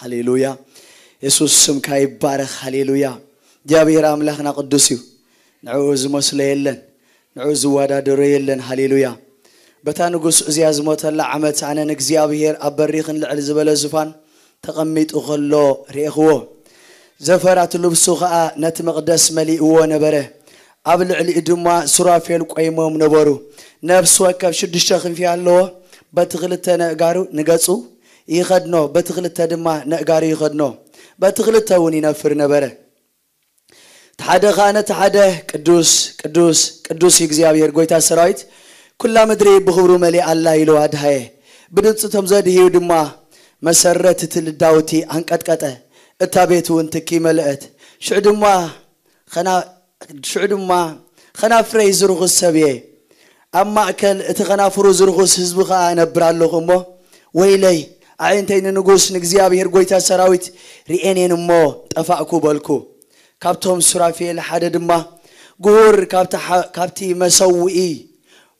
ሃሌሉያ። የሱስ ስምካ ይባረኽ። ሃሌሉያ። እግዚኣብሔር ኣምላኽና ቅዱስ እዩ። ንዕኡ ዝመስሎ የለን፣ ንዕኡ ዝወዳደሮ የለን። ሃሌሉያ። በታ ንጉስ እዚያ ዝሞተላ ዓመት ኣነ ንእግዚኣብሔር ኣብ በሪኽን ልዕል ዝበለ ዙፋን ተቐሚጡ ኸሎ ርኤኽዎ። ዘፈራት ልብሱ ኸኣ ነቲ መቕደስ መሊእዎ ነበረ። ኣብ ልዕሊኡ ድማ ሱራፌል ቆይሞም ነበሩ። ነፍሲ ወከፍ ሽዱሽተ ክንፊ ኣለዎ። በቲ ክልተ ነእጋሩ ንገጹ ይኸድኖ፣ በቲ ክልተ ድማ ነእጋሩ ይኸድኖ። በቲ ክልተ እውን ይነፍር ነበረ። እቲ ሓደ ኸኣ ነቲ ሓደ ቅዱስ ቅዱስ ቅዱስ እዩ እግዚኣብሔር ጎይታ ሰራዊት፣ ኩላ ምድሪ ብኽብሩ መሊኣ ኣላ ኢሉ ኣድሃየ። ብድምፂ እቶም ዘድህዩ ድማ መሰረት እቲ ልዳውቲ ኣንቀጥቀጠ፣ እታ ቤት እውን ትኪ መለአት። ሽዑ ድማ ኸና- ሽዑ ድማ ኸናፍረይ ዝርኹስ ሰብ እየ፣ ኣብ ማእከል እቲ ኸናፍሩ ዝርኹስ ህዝቢ ኸኣ እነብር ኣለኹ እሞ፣ ወይለይ ኣዒንተይ ንንጉስ ንእግዚኣብሔር ጎይታ ሰራዊት ርኤን እየን እሞ ጠፋእኩ በልኩ። ካብቶም ሱራፌል ሓደ ድማ ጉሁር ካብቲ መሰውኢ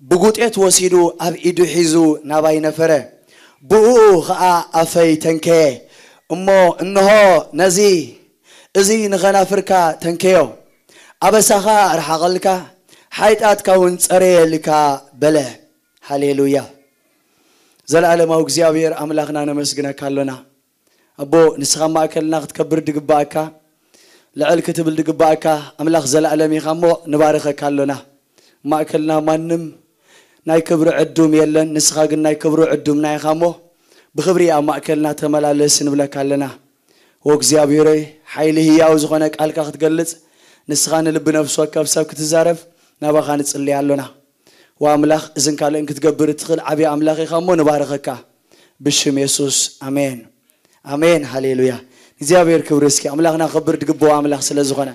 ብጉጤት ወሲዱ ኣብ ኢዱ ሒዙ ናባይ ነፈረ። ብእኡ ኸኣ ኣፈይ ተንከየ እሞ፣ እንሆ ነዚ እዚ ንኸናፍርካ ተንከዮ፣ ኣበሳኻ ኣርሓቐልካ፣ ሓይጣትካ እውን ጸረየልካ በለ። ሃሌሉያ። ዘለኣለማዊ እግዚኣብሔር ኣምላኽና ነመስግነካ ኣሎና። ኣቦ ንስኻ ማእከልና ክትከብር ድግባኣካ፣ ልዕል ክትብል ድግባኣካ ኣምላኽ ዘለኣለም ኢኻ እሞ ንባርኸካ ኣሎና። ማእከልና ማንም ናይ ክብሪ ዕዱም የለን፣ ንስኻ ግን ናይ ክብሪ ዕዱምና ኢኻ እሞ ብኽብሪ ኣብ ማእከልና ተመላለስ ንብለካ ኣለና። ወእግዚኣብሔር ሆይ፣ ሓይሊ ህያው ዝኾነ ቃልካ ክትገልጽ ንስኻ ንልቢ ነፍሲ ወከፍ ሰብ ክትዛረብ ናባኻ ንጽሊ ኣሎና። ወኣምላኽ እዝን ካልእን ክትገብር እትኽእል ዓብዪ ኣምላኽ ኢኻ እሞ ንባርኸካ ብሽም የሱስ። ኣሜን። ኣሜን። ሃሌሉያ። እግዚኣብሔር ክብሪ እስኪ ኣምላኽና ክብር ድግብኦ ኣምላኽ ስለ ዝኾነ።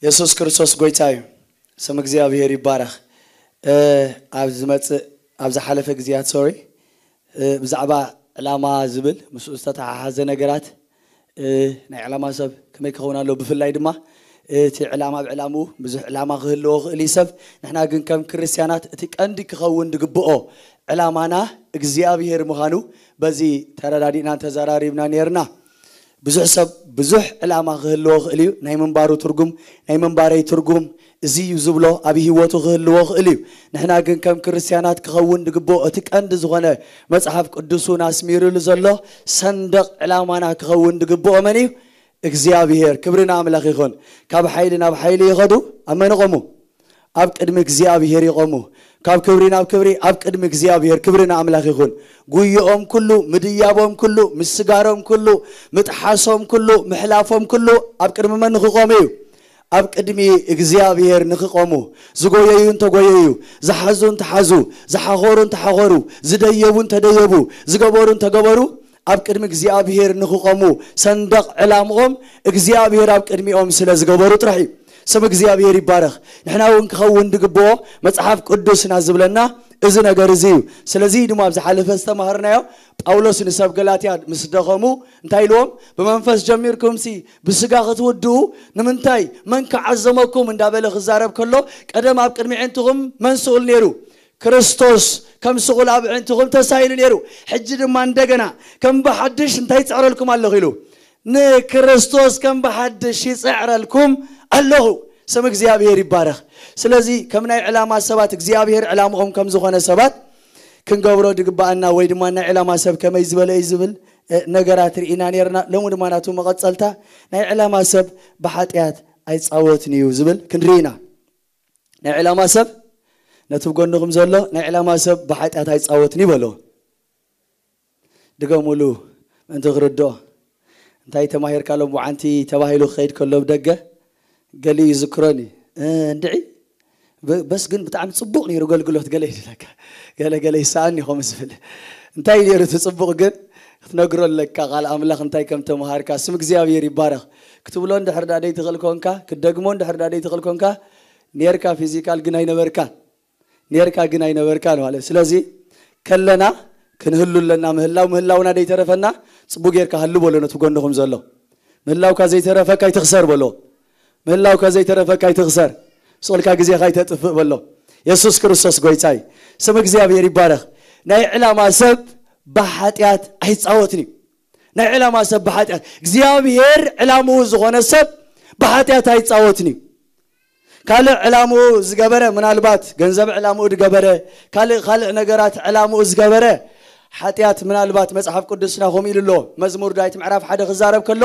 የሱስ ክርስቶስ ጎይታ እዩ። ስም እግዚኣብሔር ይባረኽ። ኣብ ዝመጽእ ኣብ ዝሓለፈ ግዜያት ሶሪ ብዛዕባ ዕላማ ዝብል ምስኡ ዝተተሓሓዘ ነገራት ናይ ዕላማ ሰብ ከመይ ክኸውን ኣለዎ? ብፍላይ ድማ እቲ ዕላማ ኣብ ዕላምኡ ብዙሕ ዕላማ ክህልዎ ክእል እዩ ሰብ። ንሕና ግን ከም ክርስትያናት እቲ ቀንዲ ክኸውን ዝግብኦ ዕላማና እግዚኣብሔር ምዃኑ በዚ ተረዳዲእናን ተዘራሪብና ነርና። ብዙሕ ሰብ ብዙሕ ዕላማ ክህልዎ ክእል እዩ። ናይ ምንባሩ ትርጉም፣ ናይ ምንባረይ ትርጉም እዚ እዩ ዝብሎ ኣብ ህይወቱ ክህልዎ ክእል እዩ። ንሕና ግን ከም ክርስትያናት ክኸውን ዝግብኦ እቲ ቀንዲ ዝኾነ መጽሓፍ ቅዱስ እውን ኣስሚሩሉ ዘሎ ሰንደቕ ዕላማና ክኸውን ዝግብኦ መን እዩ? እግዚኣብሔር። ክብሪ ንኣምላኽ ይኹን። ካብ ሓይሊ ናብ ሓይሊ ይኸዱ። ኣብ መን ይቖሙ? ኣብ ቅድሚ እግዚኣብሔር ይቖሙ። ካብ ክብሪ ናብ ክብሪ ኣብ ቅድሚ እግዚኣብሔር። ክብሪ ንኣምላኽ ይኹን። ጉዮኦም ኩሉ፣ ምድያቦም ኩሉ፣ ምስጋሮም ኩሉ፣ ምጥሓሶም ኩሉ፣ ምሕላፎም ኩሉ ኣብ ቅድሚ መን ንኽቆሙ እዩ? ኣብ ቅድሚ እግዚኣብሔር ንኽቆሙ። ዝጎየዩ እንተጎየዩ፣ ዝሓዙ እንተሓዙ፣ ዝሓኾሩ እንተሓኾሩ፣ ዝደየቡ እንተደየቡ፣ ዝገበሩ እንተገበሩ ኣብ ቅድሚ እግዚኣብሔር ንኽቆሙ ሰንደቕ ዕላምኦም እግዚኣብሔር ኣብ ቅድሚኦም ስለ ዝገበሩ ጥራሕ እዩ። ስም እግዚኣብሔር ይባረኽ። ንሕና እውን ክኸውን ዝግብኦ መጽሓፍ ቅዱስና ዝብለና እዚ ነገር እዚ እዩ። ስለዚ ድማ ኣብ ዝሓለፈ ዝተማሃርናዮ ጳውሎስ ንሰብ ገላትያ ምስ ደኸሙ እንታይ ኢልዎም? ብመንፈስ ጀሚርኩምሲ ብስጋ ክትውድኡ ንምንታይ? መን ክዓዘመኩም? እንዳበለ ክዛረብ ከሎ ቀደም ኣብ ቅድሚ ዕንትኹም መን ስኡል ነይሩ? ክርስቶስ ከም ስቑል ኣብ ኣዒንትኹም ተሳኢሉ ነይሩ። ሕጂ ድማ እንደገና ከም ብሓድሽ እንታይ ይጽዕረልኩም ኣለኹ ኢሉ? ንክርስቶስ ከም ብሓድሽ ይጽዕረልኩም ኣለኹ። ስም እግዚኣብሔር ይባረኽ። ስለዚ ከም ናይ ዕላማ ሰባት እግዚኣብሔር ዕላምኦም ከም ዝኾነ ሰባት ክንገብሮ ድግባኣና ወይ ድማ ናይ ዕላማ ሰብ ከመይ ዝበለ እዩ ዝብል ነገራት ርኢና ነርና። ሎሚ ድማ ናቱ መቐጸልታ ናይ ዕላማ ሰብ ብሓጢኣት ኣይጻወትን እዩ ዝብል ክንርኢ ኢና። ናይ ዕላማ ሰብ ነቲ ብጎንኹም ዘሎ ናይ ዕላማ ሰብ ብሓጢኣት ኣይጻወትን ይበሎ። ድገሙሉ ምእንቲ ክርድኦ። እንታይ ተማሂርካ ሎም ብዓንቲ ተባሂሉ ክኸይድ ከሎ ብደገ ገሊኡ ይዝክሮኒ። እንድዒ በስ ግን ብጣዕሚ ጽቡቕ ነይሩ ኣገልግሎት ገለ ይድለካ። ገለ ገለ ይሰኣኒ ከምኡ ዝብል። እንታይ ነይሩ እቲ ጽቡቕ ግን ክትነግሮ ኣለካ። ቃል ኣምላኽ እንታይ ከም ተምሃርካ። ስም እግዚኣብሔር ይባረኽ። ክትብሎ እንድሕር ዳኣ ደይትኽእል ኮንካ፣ ክትደግሞ እንድሕር ዳኣ ደይትኽእል ኮንካ፣ ኔርካ ፊዚካል ግን ኣይነበርካን። ኔርካ ግን ኣይነበርካን ማለት። ስለዚ ከለና ክንህሉ ኣለና። ምህላው ምህላውና ደይተረፈና ጽቡቅ ጌርካ ሃሉ በሎ ነቲ ጎንኹም ዘሎ። ምህላውካ ዘይተረፈካ ኣይትኽሰር በሎ። ምህላውካ ዘይተረፈካ ኣይትኽሰር። ስቕልካ ግዜኻ ኣይተጥፍእ በሎ። የሱስ ክርስቶስ ጎይታይ። ስም እግዚኣብሔር ይባረኽ። ናይ ዕላማ ሰብ ብሓጢኣት ኣይጻወትን እዩ። ናይ ዕላማ ሰብ ብሓጢኣት እግዚኣብሔር ዕላምኡ ዝኾነ ሰብ ብሓጢኣት ኣይጻወትን እዩ። ካልእ ዕላምኡ ዝገበረ፣ ምናልባት ገንዘብ ዕላምኡ ዝገበረ፣ ካልእ ካልእ ነገራት ዕላምኡ ዝገበረ ሓጢኣት፣ ምናልባት መጽሓፍ ቅዱስና ከምኡ ኢሉ ኣሎ። መዝሙር ዳዊት ምዕራፍ ሓደ ክዛረብ ከሎ፣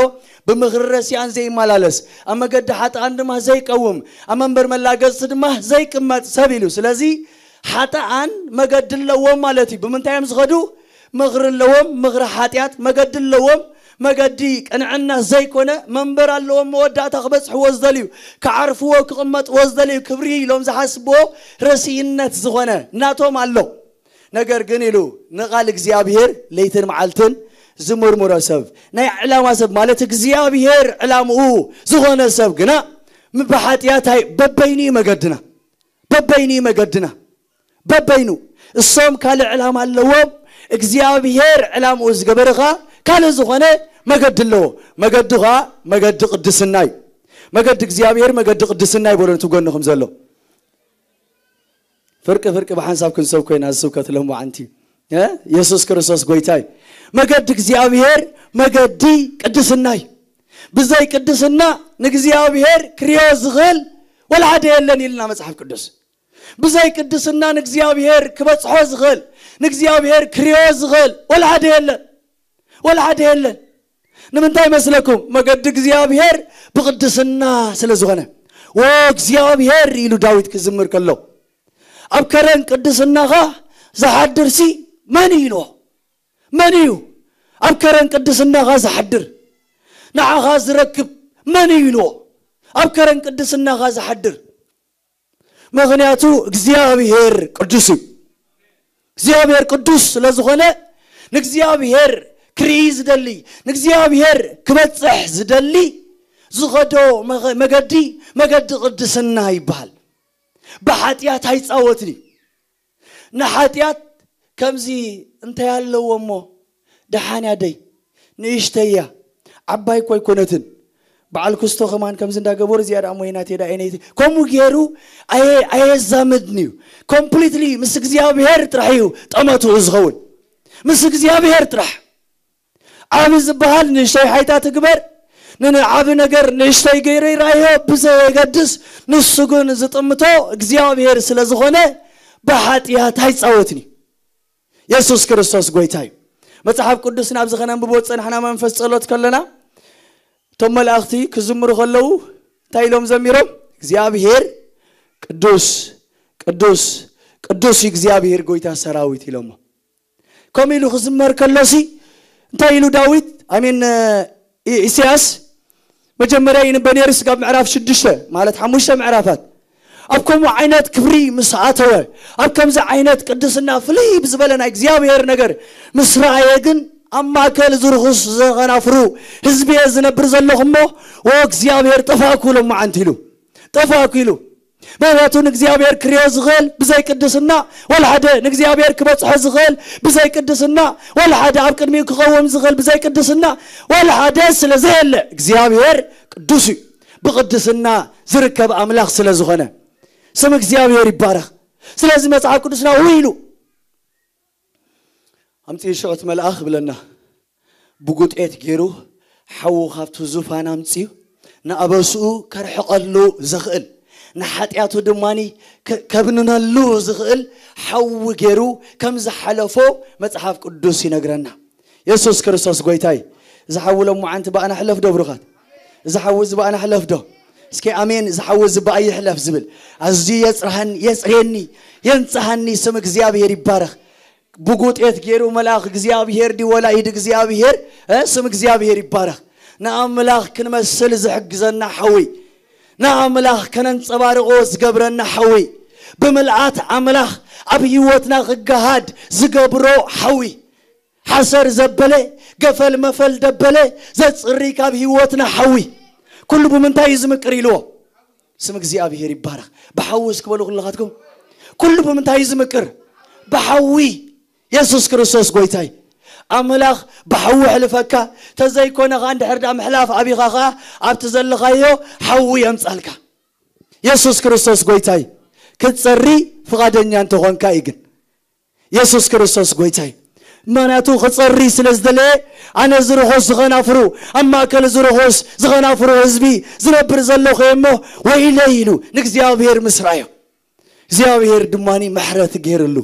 ብምኽሪ ረሲኣን ዘይመላለስ፣ ኣብ መገዲ ሓጥኣን ድማ ዘይቀውም፣ ኣብ መንበር መላገጽቲ ድማ ዘይቅመጥ ሰብ ኢሉ። ስለዚ ሓጥኣን መገዲ ኣለዎም ማለት እዩ። ብምንታይ እዮም ዝኸዱ? ምኽሪ ኣለዎም፣ ምኽሪ ሓጢኣት። መገዲ ኣለዎም፣ መገዲ ቅንዕና ዘይኮነ መንበር ኣለዎም። መወዳእታ ክበጽሕዎ ዝደልዩ፣ ክዓርፍዎ ክቕመጥዎ ዝደልዩ፣ ክብሪ ኢሎም ዝሓስብዎ ረሲእነት ዝኾነ ናቶም ኣሎ። ነገር ግን ኢሉ ንቓል እግዚኣብሔር ለይትን መዓልትን ዝምርምሮ ሰብ፣ ናይ ዕላማ ሰብ ማለት እግዚኣብሔር ዕላምኡ ዝኾነ ሰብ ግና ብሓጢኣት ኣይ-፣ በበይኑ እዩ መገድና፣ በበይኑ እዩ መገድና፣ በበይኑ። እሶም ካልእ ዕላማ ኣለዎም። እግዚኣብሔር ዕላምኡ ዝገበረ ኸኣ ካልእ ዝኾነ መገዲ ኣለዎ። መገዱ ኸኣ መገዲ ቅድስና እዩ። መገዲ እግዚኣብሔር መገዲ ቅድስና እዩ። በሎ ነቲ ጎንኹም ዘሎ ፍርቂ ፍርቂ ብሓንሳብ ክንሰብ ኮይና ዝስብከት ሎም መዓንቲ፣ እ? የሱስ ክርስቶስ ጎይታ እዩ። መገዲ እግዚኣብሔር መገዲ ቅድስና እዩ። ብዘይ ቅድስና ንእግዚኣብሔር ክሪኦ ዝኽእል ወላ ሓደ የለን ኢልና መጽሓፍ ቅዱስ። ብዘይ ቅድስና ንእግዚኣብሔር ክበጽሖ ዝኽእል፣ ንእግዚኣብሔር ክሪኦ ዝኽእል ወላ ሓደ የለን፣ ወላ ሓደ የለን። ንምንታይ መስለኩም? መገዲ እግዚኣብሔር ብቅድስና ስለ ዝኾነ። "ወ እግዚኣብሔር" ኢሉ ዳዊት ክዝምር ከሎ፣ "ኣብ ከረን ቅድስናኻ ዝሓድርሲ መን እዩ?" ኢልዎ። መን እዩ ኣብ ከረን ቅድስናኻ ዝሓድር? ንዓኻ ዝረክብ መን እዩ? ኢልዎ። ኣብ ከረን ቅድስናኻ ዝሓድር። ምኽንያቱ እግዚኣብሔር ቅዱስ እዩ። እግዚኣብሔር ቅዱስ ስለ ዝኾነ፣ ንእግዚኣብሔር ክርኢ ዝደሊ፣ ንእግዚኣብሔር ክበጽሕ ዝደሊ ዝኸዶ መኸ-፣ መገዲ፣ መገዲ ቅድስና ይበሃል። ብሓጢኣት ኣይጻወትን እዩ። ንሓጢኣት ከምዚ እንታይ ኣለዎ እሞ፣ ደሓን እያ ደይ፣ ንእሽተይ እያ፣ ዓባይ እኮ ኣይኮነትን። በዓል ክስቶ ከማን ከምዚ እንዳገበሩ፣ እዚኣ ደኣ ሞይናት እየ ደኣ፣ ዓይነይቲ ከምኡ ገይሩ ኣየ-፣ ኣየዛምድን እዩ። ኮምፕሊትሊ ምስ እግዚኣብሔር ጥራሕ እዩ ጠመትኡ ዝኸውን። ምስ እግዚኣብሔር ጥራሕ። ዓቢ ዝበሃል ንእሽተይ ሓይታ ትግበር፣ ንዓቢ ነገር ንእሽተይ ገይሩ ይረኣዮ ብዘየገድስ፣ ንሱ ግን ዝጥምቶ እግዚኣብሔር ስለ ዝኾነ ብሓጢኣት ኣይጻወትን እዩ። የሱስ ክርስቶስ ጎይታ እዩ። መጽሓፍ ቅዱስ ናብዚ ከነንብቦ ዝጸናሕና መንፈስ ጸሎት ከለና፣ እቶም መላእኽቲ ክዝምሩ ከለዉ እንታይ ኢሎም ዘሚሮም? "እግዚኣብሔር ቅዱስ፣ ቅዱስ፣ ቅዱስ እዩ እግዚኣብሔር ጎይታ ሰራዊት" ኢሎሞ። ከምኡ ኢሉ ክዝመር ከሎሲ እንታይ ኢሉ ዳዊት፣ ኣሜን፣ እ-፣ ኢሳያስ መጀመርያ ይንበ ነይሩ፣ ስጋብ ምዕራፍ ሽዱሽተ ማለት ሓሙሽተ ምዕራፋት ኣብ ከምኡ ዓይነት ክብሪ ምስ ኣተወ፣ ኣብ ከምዚ ዓይነት ቅድስና ፍልይ ብዝበለ ናይ እግዚኣብሔር ነገር ምስ ረኣየ ግን፣ ኣብ ማእከል እዚ ርኹስ ዘኸናፍሩ ህዝቢ እየ ዝነብር ዘለኹ እሞ፣ "ወ እግዚኣብሔር ጠፋእኩ" ኢሎም መዓንቲ ኢሉ። ጠፋእኩ ኢሉ። ምኽንያቱ ንእግዚኣብሔር ክሪኦ ዝኽእል ብዘይ ቅድስና ወላ ሓደ፣ ንእግዚኣብሔር ክበጽሖ ዝኽእል ብዘይ ቅድስና ወላ ሓደ፣ ኣብ ቅድሚኡ ክቐውም ዝኽእል ብዘይ ቅድስና ወላ ሓደ ስለ ዘየለ፣ እግዚኣብሔር ቅዱስ እዩ። ብቅድስና ዝርከብ ኣምላኽ ስለ ዝኾነ ስም እግዚኣብሔር ይባረኽ። ስለዚ መጽሓፍ ቅዱስና ውይ ኢሉ ኣምጽኡ ሽዑ እቲ መልኣኽ ይብለና። ብጉጤት ገይሩ ሓዊ ካብቲ ዙፋን ኣምጽኡ ንኣበስኡ ከርሕቐሉ ዝኽእል፣ ንሓጢኣቱ ድማኒ ከ-፣ ከብንነሉ ዝኽእል ሓዊ ገይሩ ከም ዝሓለፎ መጽሓፍ ቅዱስ ይነግረና። የሱስ ክርስቶስ ጎይታይ። እዚ ሓዊ ሎማዓንቲ ብኣና ሕለፍ ዶ ብሩኻት? እዚ ሓዊ እዚ ብኣና ሕለፍ ዶ? እስኪ ኣሜን። እዚ ሓዊ እዚ ብኣይ ይሕለፍ ዝብል ኣዝዩ የጽርሃኒ፣ የጽርየኒ፣ የንጽሃኒ። ስም እግዚኣብሔር ይባረኽ። ብጉጤት ገይሩ መልኣኽ እግዚኣብሔር ድዩ ወላ ኢድ እግዚኣብሔር? እ፣ ስም እግዚኣብሔር ይባረኽ። ንኣምላኽ ክንመስል ዝሕግዘና ሓዊ፣ ንኣምላኽ ከነንጸባርቖ ዝገብረና ሓዊ፣ ብምልኣት ኣምላኽ ኣብ ህይወትና ክገሃድ ዝገብሮ ሓዊ፣ ሓሰር ዘበለ፣ ገፈል መፈል ደበለ ዘጽሪ ካብ ህይወትና ሓዊ። ኩሉ ብምንታይ እዩ ዝምቅር ኢልዎ? ስም እግዚኣብሔር ይባረኽ። ብሓዊ እስኪ በሉ ኩልኻትኩም። ኩሉ ብምንታይ እዩ ዝምቅር? ብሓዊ። የሱስ ክርስቶስ ጎይታይ። ኣምላኽ ብሓዊ ሕልፈካ፣ ተዘይኮነ ኸዓ እንድሕር ደኣ ምሕላፍ ኣቢኻ ኸዓ ኣብቲ ዘለኻዮ ሓዊ የምጻልካ። የሱስ ክርስቶስ ጎይታይ። ክትጸሪ ፍቓደኛ እንተኾንካ እዩ ግን። የሱስ ክርስቶስ ጎይታይ። ምኽንያቱ ክጸሪ ስለ ዝደለየ፣ ኣነ እዚ ርኹስ ዝኸናፍሩ፣ ኣብ ማእከል እዚ ርኹስ ዝኸናፍሩ ህዝቢ ዝነብር ዘለኹ እየ እሞ ወይለይ ኢሉ ንእግዚኣብሔር ምስ ረኣዮ፣ እግዚኣብሔር ድማ ምሕረት ገይርሉ።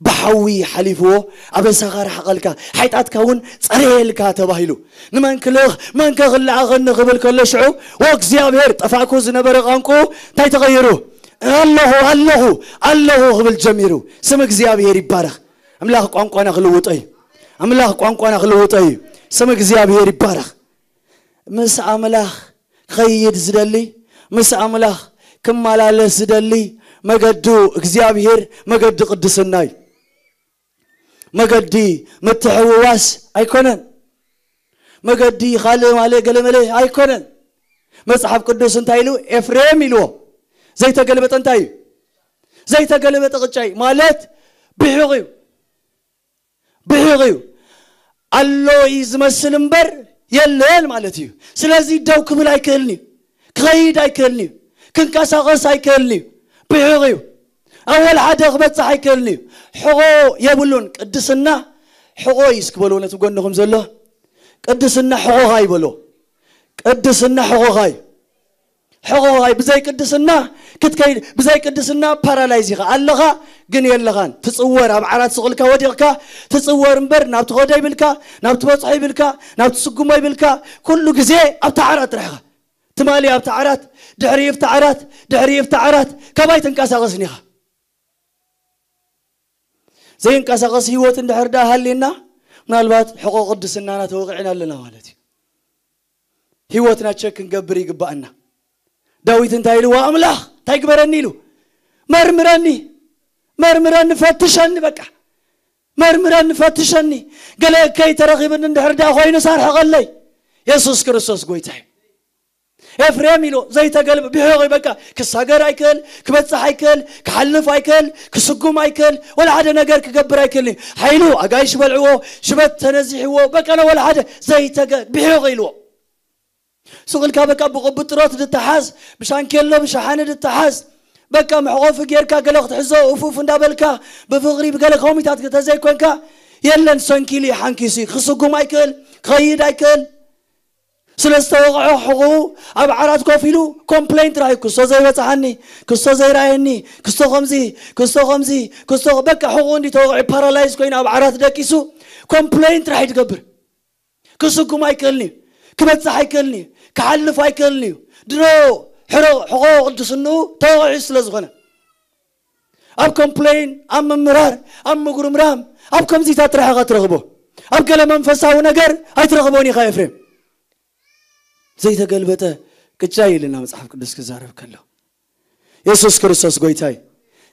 ብሓዊ ሓሊፍዎ፣ ኣበሳኻ ርሓቐልካ፣ ሓይጣትካ እውን ጸረየልካ ተባሂሉ። ንመን ክልእኽ፣ መን ከ ክለኣኸኒ ክብል ከሎ ሽዑ፣ ወእግዚኣብሔር፣ ጠፋእኩ ዝነበረ ቋንቋ እንታይ ተቐይሩ? ኣለኹ፣ ኣለኹ፣ ኣለኹ ክብል ጀሚሩ። ስም እግዚኣብሔር ይባረኽ። ኣምላኽ ቋንቋና ክልውጦ እዩ። ኣምላኽ ቋንቋና ክልውጦ እዩ። ስም እግዚኣብሔር ይባረኽ። ምስ ኣምላኽ ክኸይድ ዝደሊ፣ ምስ ኣምላኽ ክመላለስ ዝደሊ፣ መገዱ እግዚኣብሔር መገዲ ቅድስና እዩ። መገዲ ምትሕውዋስ ኣይኮነን። መገዲ ካልእ ማለ ገለመለ ኣይኮነን። መጽሓፍ ቅዱስ እንታይ ኢሉ? ኤፍሬም ኢልዎ። ዘይተገልበጠ እንታይ እዩ? ዘይተገልበጠ ቅጫ እዩ። ማለት ብሒቕ እዩ። ብሒቕ እዩ። ኣሎ እዩ ዝመስል እምበር የለን ማለት እዩ። ስለዚ ደው ክብል ኣይክእልን እዩ። ክኸይድ ኣይክእልን እዩ። ክንቀሳቐስ ኣይክእልን እዩ። ብሒቕ እዩ። ኣብ ወላ ሓደ ክበጽሕ ኣይክእልን እዩ። ሕቖ የብሉን። ቅድስና ሕቖ እዩ። እስኪ በልዎ ነቲ ጎንኹም ዘሎ፣ ቅድስና ሕቖኻ እዩ በልዎ። ቅድስና ሕቖኻ እዩ። ሕቖኻ እዩ። ብዘይ ቅድስና ክትከይድ፣ ብዘይ ቅድስና ፓራላይዝ ኢኻ ኣለኻ፣ ግን የለኻን። ትጽወር፣ ኣብ ዓራት ስቕ ኢልካ ወዲቕካ ትጽወር እምበር፣ ናብቲ ኸዶ ይብልካ፣ ናብቲ በጽሖ ይብልካ፣ ናብቲ ስጉሞ ይብልካ፣ ኩሉ ግዜ ኣብታ ዓራት ጥራሕ ኢኻ። ትማሊ ኣብታ ዓራት፣ ድሕሪ ኣብታ ዓራት፣ ድሕሪ ኣብታ ዓራት፣ ካባይ ትንቀሳቐስን ኢኻ። ዘይንቀሳቐስ ህይወት እንድሕር ደኣ ሃልየና፣ ምናልባት ሕቖ ቅድስናና ተወቒዕና ኣለና ማለት እዩ። ህይወትና ቸክ ክንገብር ይግባኣና። ዳዊት እንታይ ኢልዎ? ኣምላኽ እንታይ ግበረኒ ኢሉ? መርምረኒ፣ መርምረኒ፣ ፈትሸኒ፣ በቃ መርምረኒ፣ ፈትሸኒ። ገለ እከይ ተረኺብኒ እንድሕር ደኣ ኮይኑስ ኣርሕቐለይ። የሱስ ክርስቶስ ጎይታ እዩ። ኤፍሬም ኢሉ ዘይተገልበ ብሕቑ በቃ ክሳገር ኣይክእል፣ ክበጽሕ ኣይክእል፣ ክሓልፍ ኣይክእል፣ ክስጉም ኣይክእል፣ ወላ ሓደ ነገር ክገብር ኣይክእልን እዩ። ሓይሉ ኣጋይሽ በልዕዎ፣ ሽበት ተነዚሕዎ፣ በቃ ነ ወላ ሓደ ዘይተገ-፣ ብሕቑ ኢልዎ። ሱቕ ኢልካ በቃ ብቕብጥሮት ድተሓዝ፣ ብሻንኬሎ ብሸሓነ ድተሓዝ፣ በቃ መሕቆፊ ጌርካ ገለ ክትሕዞ ኡፍ ኡፍ እንዳበልካ ብፍቕሪ ብገለ ከምኡታት ተዘይኮንካ የለን። ሰንኪሉ እዩ፣ ሓንኪሱ እዩ። ክስጉም ኣይክእል፣ ክኸይድ ኣይክእል። ስለ ዝተወቕዖ ሕቑኡ ኣብ ዓራት ኮፍ ኢሉ ኮምፕሌን ጥራሕ እዩ። ክስቶ ዘይበጽሓኒ፣ ክስቶ ዘይረኣየኒ፣ ክስቶ ከምዚ፣ ክስቶ ከምዚ፣ ክስቶ በቃ ሕቑኡ እንዲ ተወቕዑ ፓራላይዝ ኮይኑ ኣብ ዓራት ደቂሱ ኮምፕሌን ጥራሕ እዩ ዝገብር። ክስጉም ኣይክእልን እዩ። ክበጽሕ ኣይክእልን እዩ። ክሓልፍ ኣይክእልን እዩ። ድሮ ሕሮ-፣ ሕቖ ቅድስንኡ ተወቒዑ ስለ ዝኾነ። ኣብ ኮምፕሌን፣ ኣብ ምምራር፣ ኣብ ምጉርምራም፣ ኣብ ከምዚታት ጥራሕ ኢኻ ትረኽቦ። ኣብ ገለ መንፈሳዊ ነገር ኣይትረኽቦን ኢኻ ኤፍሬም። ዘይተገልበጠ ቅጫ እዩ ኢልና መጽሓፍ ቅዱስ ክዛረብ ከሎ። የሱስ ክርስቶስ ጎይታ እዩ።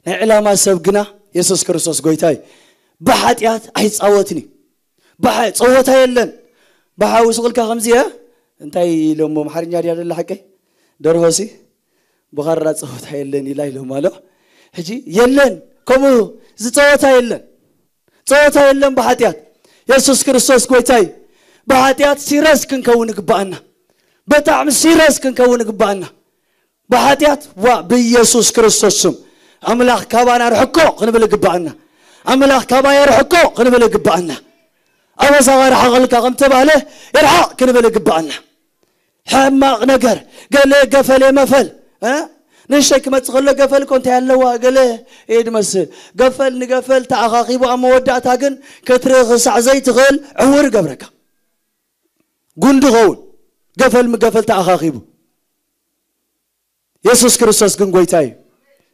ናይ ዕላማ ሰብ ግና የሱስ ክርስቶስ ጎይታ እዩ። ብሓጢኣት ኣይጻወትን እዩ። ብሓ-፣ ጸወታ የለን። ብሓዊ ሱቕ ኢልካ ከምዚ እየ፣ እንታይ ኢሎሞ፣ ኣምሓርኛ ድያ ደላ ሓቀይ? ደርሆሲ ብኻራ ጸወታ የለን ኢላ ኢሎም ኣሎ። ሕጂ የለን፣ ከምኡ ዝጸወታ የለን። ጸወታ የለን ብሓጢኣት። የሱስ ክርስቶስ ጎይታ እዩ። ብሓጢኣት ሲረስ ክንከውን ይግባኣና። ብጣዕሚ ሲረስ ክንከውን ይግባኣና። ብሓጢኣት ዋ ብኢየሱስ ክርስቶስ ስም ኣምላኽ ካባና ርሕቆ ክንብል ይግባኣና። ኣምላኽ ካባይ ርሕቆ ክንብል ይግባኣና። ኣበሳኻ ርሓቐልካ ከም ተባህለ ይርሓቕ ክንብል ይግባኣና። ሕማቕ ነገር፣ ገለ ገፈል የመፈል፣ እ? ንእሽተይ ክመጽእ ከሎ ገፈል እኮ እንታይ ኣለዋ? ገለ እየ ድመስል። ገፈል ንገፈል ተኣኻኺቡ ኣብ መወዳእታ ግን ክትርኢ ክሳዕ ዘይትኽእል ዕውር ይገብረካ። ጉንዲ ኸውን፣ ገፈል ምገፈል ተኣኻኺቡ። የሱስ ክርስቶስ ግን ጎይታ እዩ።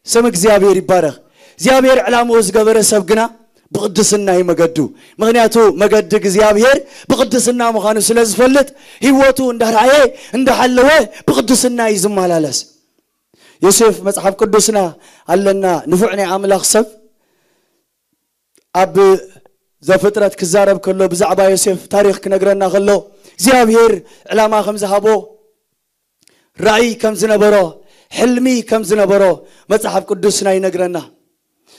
ስም እግዚኣብሔር ይባረኽ። እግዚኣብሔር ዕላምኡ ዝገበረ ሰብ ግና ብቕድስና እዩ መገዱ። ምኽንያቱ መገዲ እግዚኣብሔር ብቕድስና ምዃኑ ስለ ዝፈልጥ፣ ህይወቱ እንዳረኣየ እንዳሓለወ ብቕድስና እዩ ዝመላለስ። ዮሴፍ መጽሓፍ ቅዱስና ኣለና፣ ንፉዕ ናይ ኣምላኽ ሰብ። ኣብ ዘፍጥረት ክዛረብ ከሎ ብዛዕባ ዮሴፍ ታሪኽ ክነግረና ከሎ እግዚኣብሔር ዕላማ ከም ዝሃቦ፣ ራእይ ከም ዝነበሮ፣ ሕልሚ ከም ዝነበሮ መጽሓፍ ቅዱስና ይነግረና።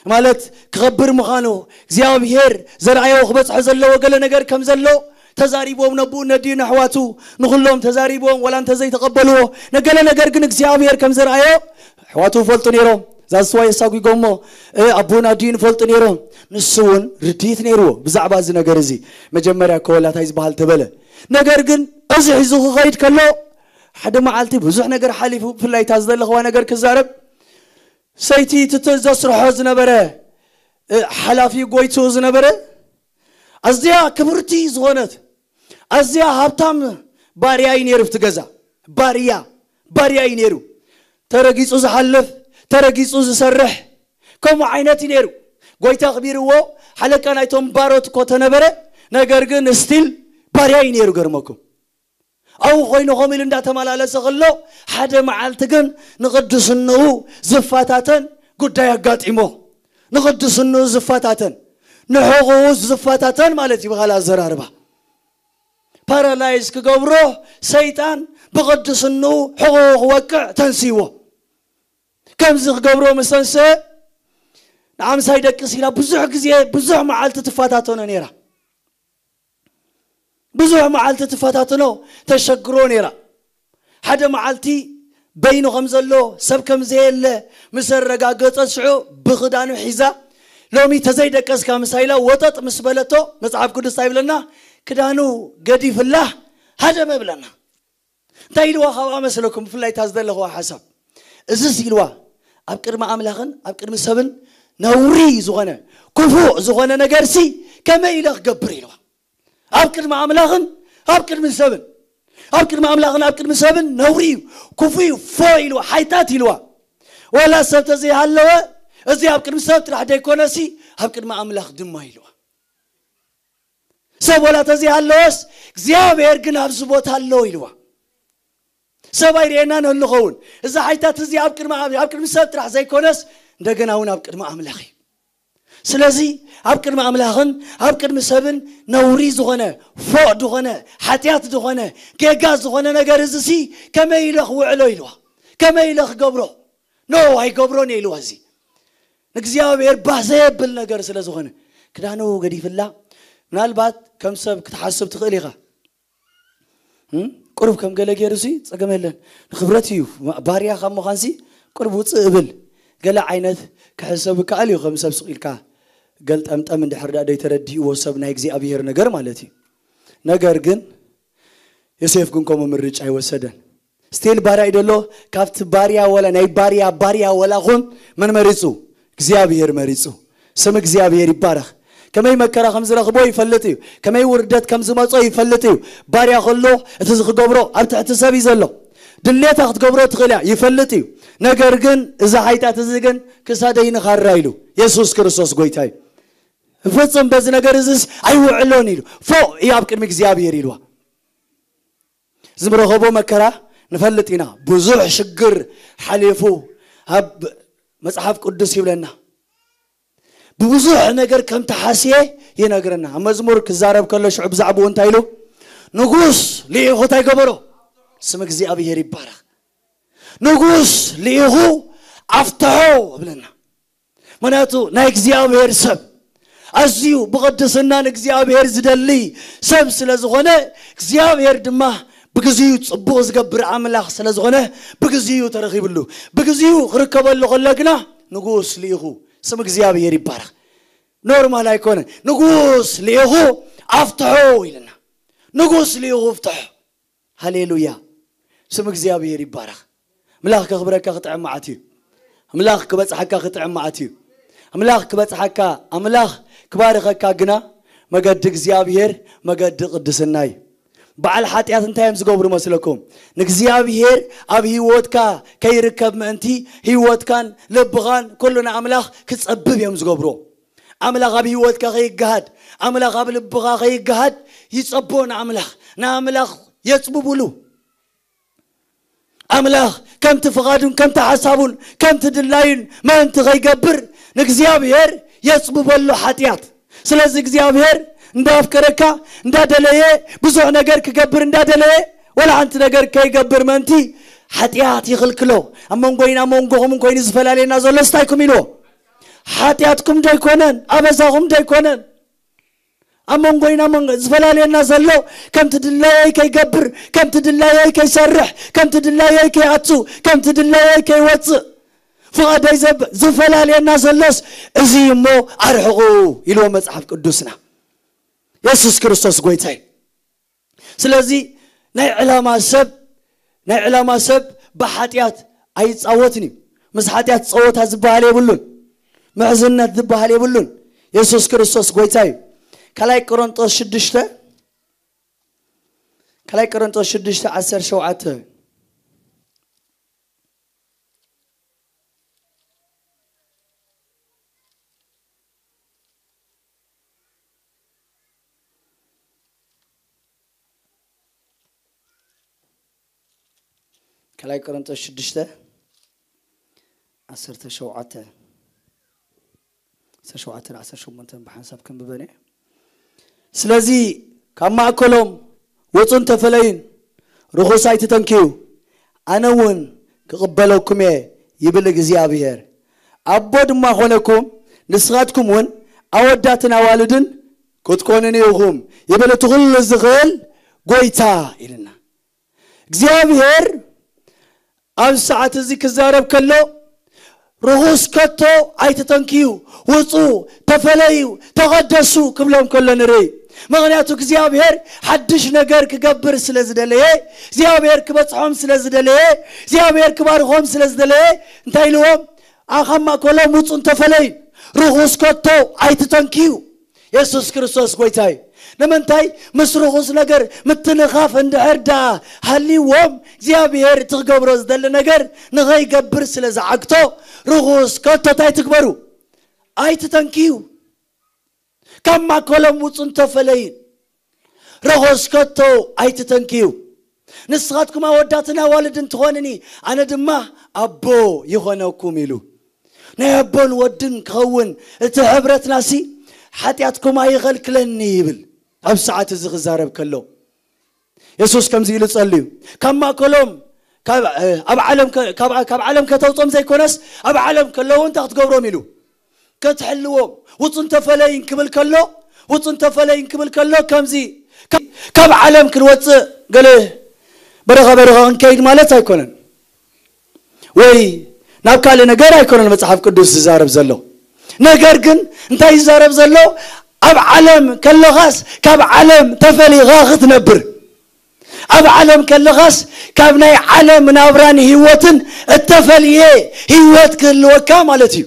ማለት ክኸብር ምዃኑ እግዚኣብሔር ዘርኣዮ ክበጽሖ ዘለዎ ገለ ነገር ከም ዘሎ ተዛሪቦም ነብኡ ነድዩ ነሕዋቱ ንኹሎም ተዛሪቦም፣ ወላ እንተዘይተቐበልዎ ነገለ ነገር ግን እግዚኣብሔር ከም ዘርኣዮ ኣሕዋቱ ይፈልጡ ነይሮም። ዛስዋ የሳጒጎሞ ኣቦና ኣዲኡ ንፈልጡ ነይሮም። ንሱ እውን ርድኢት ነይርዎ ብዛዕባ እዚ ነገር እዚ። መጀመርያ ኮወላታይ ዝበሃል ተበለ። ነገር ግን እዚ ሒዙ ክኸይድ ከሎ ሓደ መዓልቲ ብዙሕ ነገር ሓሊፉ፣ ብፍላይ እታ ዝደለኽዋ ነገር ክዛረብ፣ ሰይቲ ትትእዘዝ ስርሖ ዝነበረ ሓላፊ ጎይትኡ ዝነበረ ኣዝያ ክብርቲ ዝኾነት ኣዝያ ሃብታም ባርያ እዩ ነይሩ። ብቲ ገዛ ባርያ ባርያ እዩ ነይሩ። ተረጊጹ ዝሓልፍ፣ ተረጊጹ ዝሰርሕ፣ ከምኡ ዓይነት እዩ ነይሩ። ጎይታ ኣኽቢርዎ ሓለቃ ናይቶም ባሮት እኮ ተነበረ። ነገር ግን ስቲል ባርያ እዩ ነይሩ። ገርመኩም። ኣብኡ ኮይኑ ከምኡ ኢሉ እንዳተመላለሰ ከሎ ሓደ መዓልቲ ግን ንቕድስንኡ ዝፈታተን ጉዳይ ኣጋጢሞ። ንቕድስንኡ ዝፈታተን፣ ንሕቑኡ ዝፈታተን ማለት እዩ ብኻልእ ኣዘራርባ። ፓራላይዝ ክገብሮ ሰይጣን ብቕድስንኡ ሕቑኡ ክወቅዕ ተንስይዎ። ከምዚ ክገብሮ ምስ ተንስአ ንዓምሳይ ደቅስ ኢላ ብዙሕ ግዜ ብዙሕ መዓልቲ ትፈታተኖ ነይራ። ብዙሕ መዓልቲ ትፈታተኖ ተሸግሮ ነይራ። ሓደ መዓልቲ በይኑ ከም ዘሎ ሰብ ከም ዘየለ ምስ ኣረጋገጸት ሽዑ ብኽዳኑ ሒዛ ሎሚ ተዘይደቀስካ ምሳይላ ወጠጥ ምስ በለቶ መጽሓፍ ቅዱስ እንታይ ይብለና? ክዳኑ ገዲፍላ ሃደመ ብለና። እንታይ ኢልዋ ካብኣ መስለኩም? ብፍላይ እታ ዝደለኽዋ ሓሳብ እዝስ ኢልዋ ኣብ ቅድሚ ኣምላኽን ኣብ ቅድሚ ሰብን ነውሪ ዝኾነ ክፉእ ዝኾነ ነገርሲ ከመይ ኢለ ክገብር ኢልዋ። ኣብ ቅድሚ ኣምላኽን ኣብ ቅድሚ ሰብን ኣብ ቅድሚ ኣምላኽን ኣብ ቅድሚ ሰብን ነውሪ እዩ፣ ክፉእ እዩ፣ ፎ ኢልዋ፣ ሓይታት ኢልዋ። ዋላ ሰብ ተዘይሃለወ እዚ ኣብ ቅድሚ ሰብ ጥራሕ ደይኮነሲ ኣብ ቅድሚ ኣምላኽ ድማ ኢልዋ። ሰብ ዋላ ተዘይሃለወስ እግዚኣብሔር ግን ኣብዚ ቦታ ኣሎ ኢልዋ። ሰብ ኣይርእየናን ንኸውን። እዚ ሓይታት እዚ ኣብ ቅድሚ ኣብ ቅድሚ ሰብ ጥራሕ ዘይኮነስ እንደገና እውን ኣብ ቅድሚ ኣምላኽ እዩ። ስለዚ ኣብ ቅድሚ ኣምላኽን ኣብ ቅድሚ ሰብን ነውሪ ዝኾነ ፎእ ዝኾነ ሓጢኣት ዝኾነ ጌጋ ዝኾነ ነገር እዚ ሲ ከመይ ኢለ ክውዕሎ ኢልዋ። ከመይ ኢለ ክገብሮ? ኖ ኣይገብሮን እየ ኢልዋ። እዚ ንእግዚኣብሔር ባህ ዘየብል ነገር ስለ ዝኾነ ክዳኑ ገዲፍላ። ምናልባት ከም ሰብ ክትሓስብ ትኽእል ኢኻ። ቁሩብ ከም ገለ ገይሩ ሲ ጸገም የለን። ንክብረት እዩ። ባርያ ካብ ምዃንሲ ቁሩብ ውፅእ እብል። ገለ ዓይነት ክሕሰብ ይከኣል እዩ። ከም ሰብ ስቕ ኢልካ ገልጠምጠም እንድሕር ዳ ደይተረዲእዎ ሰብ ናይ እግዚኣብሔር ነገር ማለት እዩ። ነገር ግን ዮሴፍ ግን ከምኡ ምርጫ ኣይወሰደን። ስቲል ባርያ እዩ ደሎ። ካብቲ ባርያ ወላ ናይ ባርያ ባርያ ወላ ኹን መን መሪጹ? እግዚኣብሔር መሪጹ። ስም እግዚኣብሔር ይባረኽ። ከመይ መከራ ከም ዝረኽቦ ይፈልጥ እዩ። ከመይ ውርደት ከም ዝመጾ ይፈልጥ እዩ። ባርያ ከሎ እቲ ዝክገብሮ ኣብ ትሕቲ ሰብ እዩ ዘሎ። ድሌታ ክትገብሮ ትኽእል እያ ይፈልጥ እዩ። ነገር ግን እዚ ሓይጣት እዚ ግን ክሳደይ ንኻራ ኢሉ የሱስ ክርስቶስ ጎይታ እዩ። ፍጹም በዚ ነገር እዚስ ኣይውዕሎን ኢሉ ፎእ እዩ ኣብ ቅድሚ እግዚኣብሔር ኢልዋ። ዝምረኸቦ መከራ ንፈልጥ ኢና። ብዙሕ ሽግር ሓሊፉ ኣብ መጽሓፍ ቅዱስ ይብለና። ብብዙሕ ነገር ከም ተሓስየ ይነግረና። ኣብ መዝሙር ክዛረብ ከሎ ሽዑ ብዛዕባኡ እንታይ ኢሉ? ንጉስ ልኢኹ እንታይ ገበሮ? ስም እግዚኣብሔር ይባረኽ። ንጉስ ልኢኹ ኣፍትሖ እብለና። ምክንያቱ ናይ እግዚኣብሔር ሰብ ኣዝዩ ብቕድስና ንእግዚኣብሔር ዝደሊ ሰብ ስለ ዝኾነ እግዚኣብሔር ድማ ብግዚኡ ጽቡቕ ዝገብር ኣምላኽ ስለ ዝኾነ ብግዚኡ ተረኺብሉ። ብግዚኡ ክርከበሉ ከሎ ግና ንጉስ ልኢኹ ስም እግዚኣብሔር ይባረኽ። ኖርማል ኣይኮነ። ንጉስ ልኢኹ ኣፍትሖ ኢልና። ንጉስ ልኢኹ ፍትሖ። ሃሌሉያ። ስም እግዚኣብሔር ይባረኽ። ኣምላኽ ከኽብረካ ክጥዕም መዓት እዩ። ኣምላኽ ክበጽሓካ ክጥዕም መዓት እዩ። ኣምላኽ ክበጽሓካ ኣምላኽ ክባርኸካ ግና መገዲ እግዚኣብሔር መገዲ ቅድስና እዩ። በዓል ሓጢኣት እንታይ እዮም ዝገብሩ መስለኩም? ንእግዚኣብሔር ኣብ ህይወትካ ከይርከብ ምእንቲ ህይወትካን ልብኻን ኩሉ ንኣምላኽ ክጸብብ እዮም ዝገብርዎ። ኣምላኽ ኣብ ህይወትካ ከይገሃድ፣ ኣምላኽ ኣብ ልብኻ ከይገሃድ ይጸብቦ ንኣምላኽ። ንኣምላኽ የጽብቡሉ። ኣምላኽ ከምቲ ፍቓዱን ከምቲ ሓሳቡን ከምቲ ድላዩን ምእንቲ ከይገብር ንእግዚኣብሔር የጽብበሉ ሓጢኣት። ስለዚ እግዚኣብሔር እንዳፍቀረካ እንዳደለየ ብዙሕ ነገር ክገብር እንዳደለየ ወላ ሓንቲ ነገር ከይገብር ምእንቲ ሓጢኣት ይኽልክሎ። ኣብ መንጎይን ኣብ መንጎኹምን ኮይኑ ዝፈላለየና ዘሎ ስታይኩም ኢልዎ። ሓጢኣትኩም ዶ ኣይኮነን? ኣበሳኹም ዶ ኣይኮነን? ኣብ መንጎይና መንጎ ዝፈላለየና ዘሎ ከምቲ ድላየይ ከይገብር፣ ከምቲ ድላየይ ከይሰርሕ፣ ከምቲ ድላየይ ከይኣቱ፣ ከምቲ ድላየይ ከይወፅእ፣ ፍቓደይ ዘብ- ዝፈላልየና ዘሎስ እዚ እሞ ኣርሕቑ ኢልዎ መጽሓፍ ቅዱስና። የሱስ ክርስቶስ ጎይታ እዩ። ስለዚ ናይ ዕላማ ሰብ ናይ ዕላማ ሰብ ብሓጢኣት ኣይጻወትን እዩ። ምስ ሓጢኣት ጸወታ ዝበሃል የብሉን። ምሕዝነት ዝበሃል የብሉን። የሱስ ክርስቶስ ጎይታ እዩ። ካልኣይ ቆሮንጦስ ሽዱሽተ ካልኣይ ቆሮንጦስ ሽዱሽተ ዓሰርተ ሸውዓተ ካልኣይ ቆሮንጦስ ሽዱሽተ ዓሰርተ ሸውዓተ ዓሰርተ ሸውዓተ ዓሰርተ ሸሞንተ ብሓንሳብ ከንብበን እየ። ስለዚ ካብ ማእከሎም ውጹን ተፈለዩን፣ ርኹስ ኣይትተንክዩ፣ ኣነ እውን ክቕበለኩም እየ ይብል እግዚኣብሔር። ኣቦ ድማ ኾነኩም፣ ንስኻትኩም እውን ኣወዳትን ኣዋልድን ክትኮኑን ኢኹም ይብል እቲ ኩሉ ዝኽእል ጎይታ ኢልና። እግዚኣብሔር ኣብ ሰዓት እዚ ክዛረብ ከሎ ርኹስ ከቶ ኣይትተንክዩ፣ ውጹ፣ ተፈለዩ፣ ተቐደሱ ክብሎም ከሎ ንርኢ። ምኽንያቱ እግዚኣብሔር ሓድሽ ነገር ክገብር ስለ ዝደለየ፣ እግዚኣብሔር ክበጽሖም ስለ ዝደለየ፣ እግዚኣብሔር ክባርኾም ስለ ዝደለየ እንታይ ኢልዎም? ኣኻብ ማእከሎም ውጹን ተፈለዩ፣ ርኹስ ከቶ ኣይትተንክዩ። የሱስ ክርስቶስ ጎይታ እዩ። ንምንታይ? ምስ ርኹስ ነገር ምትንኻፍ እንድሕር ደኣ ሃልይዎም እግዚኣብሔር እቲ ክገብሮ ዝደሊ ነገር ንኸይገብር ስለ ዝዓግቶ ርኹስ ከቶ እንታይ ትግበሩ? ኣይትተንክዩ። ካብ ማእከሎም ውጹን ተፈለዩ። ርኹስ ከቶ ኣይትተንክዩ። ንስኻትኩም ኣወዳትን ኣዋልድን ትኾንኒ፣ ኣነ ድማ ኣቦ ይኾነኩም ኢሉ። ናይ ኣቦን ወድን ክኸውን እቲ ሕብረትናሲ ሓጢኣትኩም ኣይኸልክለኒ ይብል። ኣብ ሰዓት እዚ ክዛረብ ከሎ የሱስ ከምዚ ኢሉ ጸልዩ። ካብ ማእከሎም ካብ እ፣ ኣብ ዓለም ከ- ካብ ካብ ዓለም ከተውጾም ዘይኮነስ ኣብ ዓለም ከለዉ እንታይ ክትገብሮም ኢሉ? ከትሕልዎም። ውጹን ተፈለይን ክብል ከሎ ውጹን ተፈለይን ክብል ከሎ ከምዚ ከ- ካብ ዓለም ክንወጽእ ገለ በረኻ በረኻ ክንከይድ ማለት ኣይኮነን። ወይ ናብ ካልእ ነገር ኣይኮነን መጽሓፍ ቅዱስ ዝዛረብ ዘሎ። ነገር ግን እንታይ ይዛረብ ዘሎ? ኣብ ዓለም ከለኻስ ካብ ዓለም ተፈሊኻ ክትነብር፣ ኣብ ዓለም ከለኻስ ካብ ናይ ዓለም ናብራን ህይወትን እተፈልየ ህይወት ክህልወካ ማለት እዩ።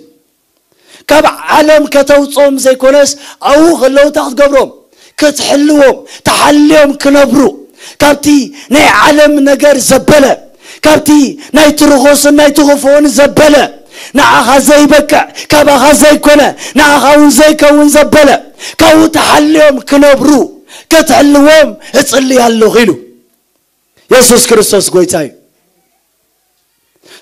ካብ ዓለም ከተውጾም ዘይኮነስ ኣብኡ ከለዉ እንታይ ክትገብሮም? ክትሕልዎም፣ ተሓልዮም ክነብሩ፣ ካብቲ ናይ ዓለም ነገር ዘበለ፣ ካብቲ ናይቲ ርኹስን ናይቲ ክፉእን ዘበለ፣ ንዓኻ ዘይበቅዕ፣ ካባኻ ዘይኮነ፣ ንዓኻ እውን ዘይከውን ዘበለ፣ ካብኡ ተሓልዮም ክነብሩ ክትሕልዎም እጽሊ ኣለኹ ኢሉ። የሱስ ክርስቶስ ጎይታ እዩ።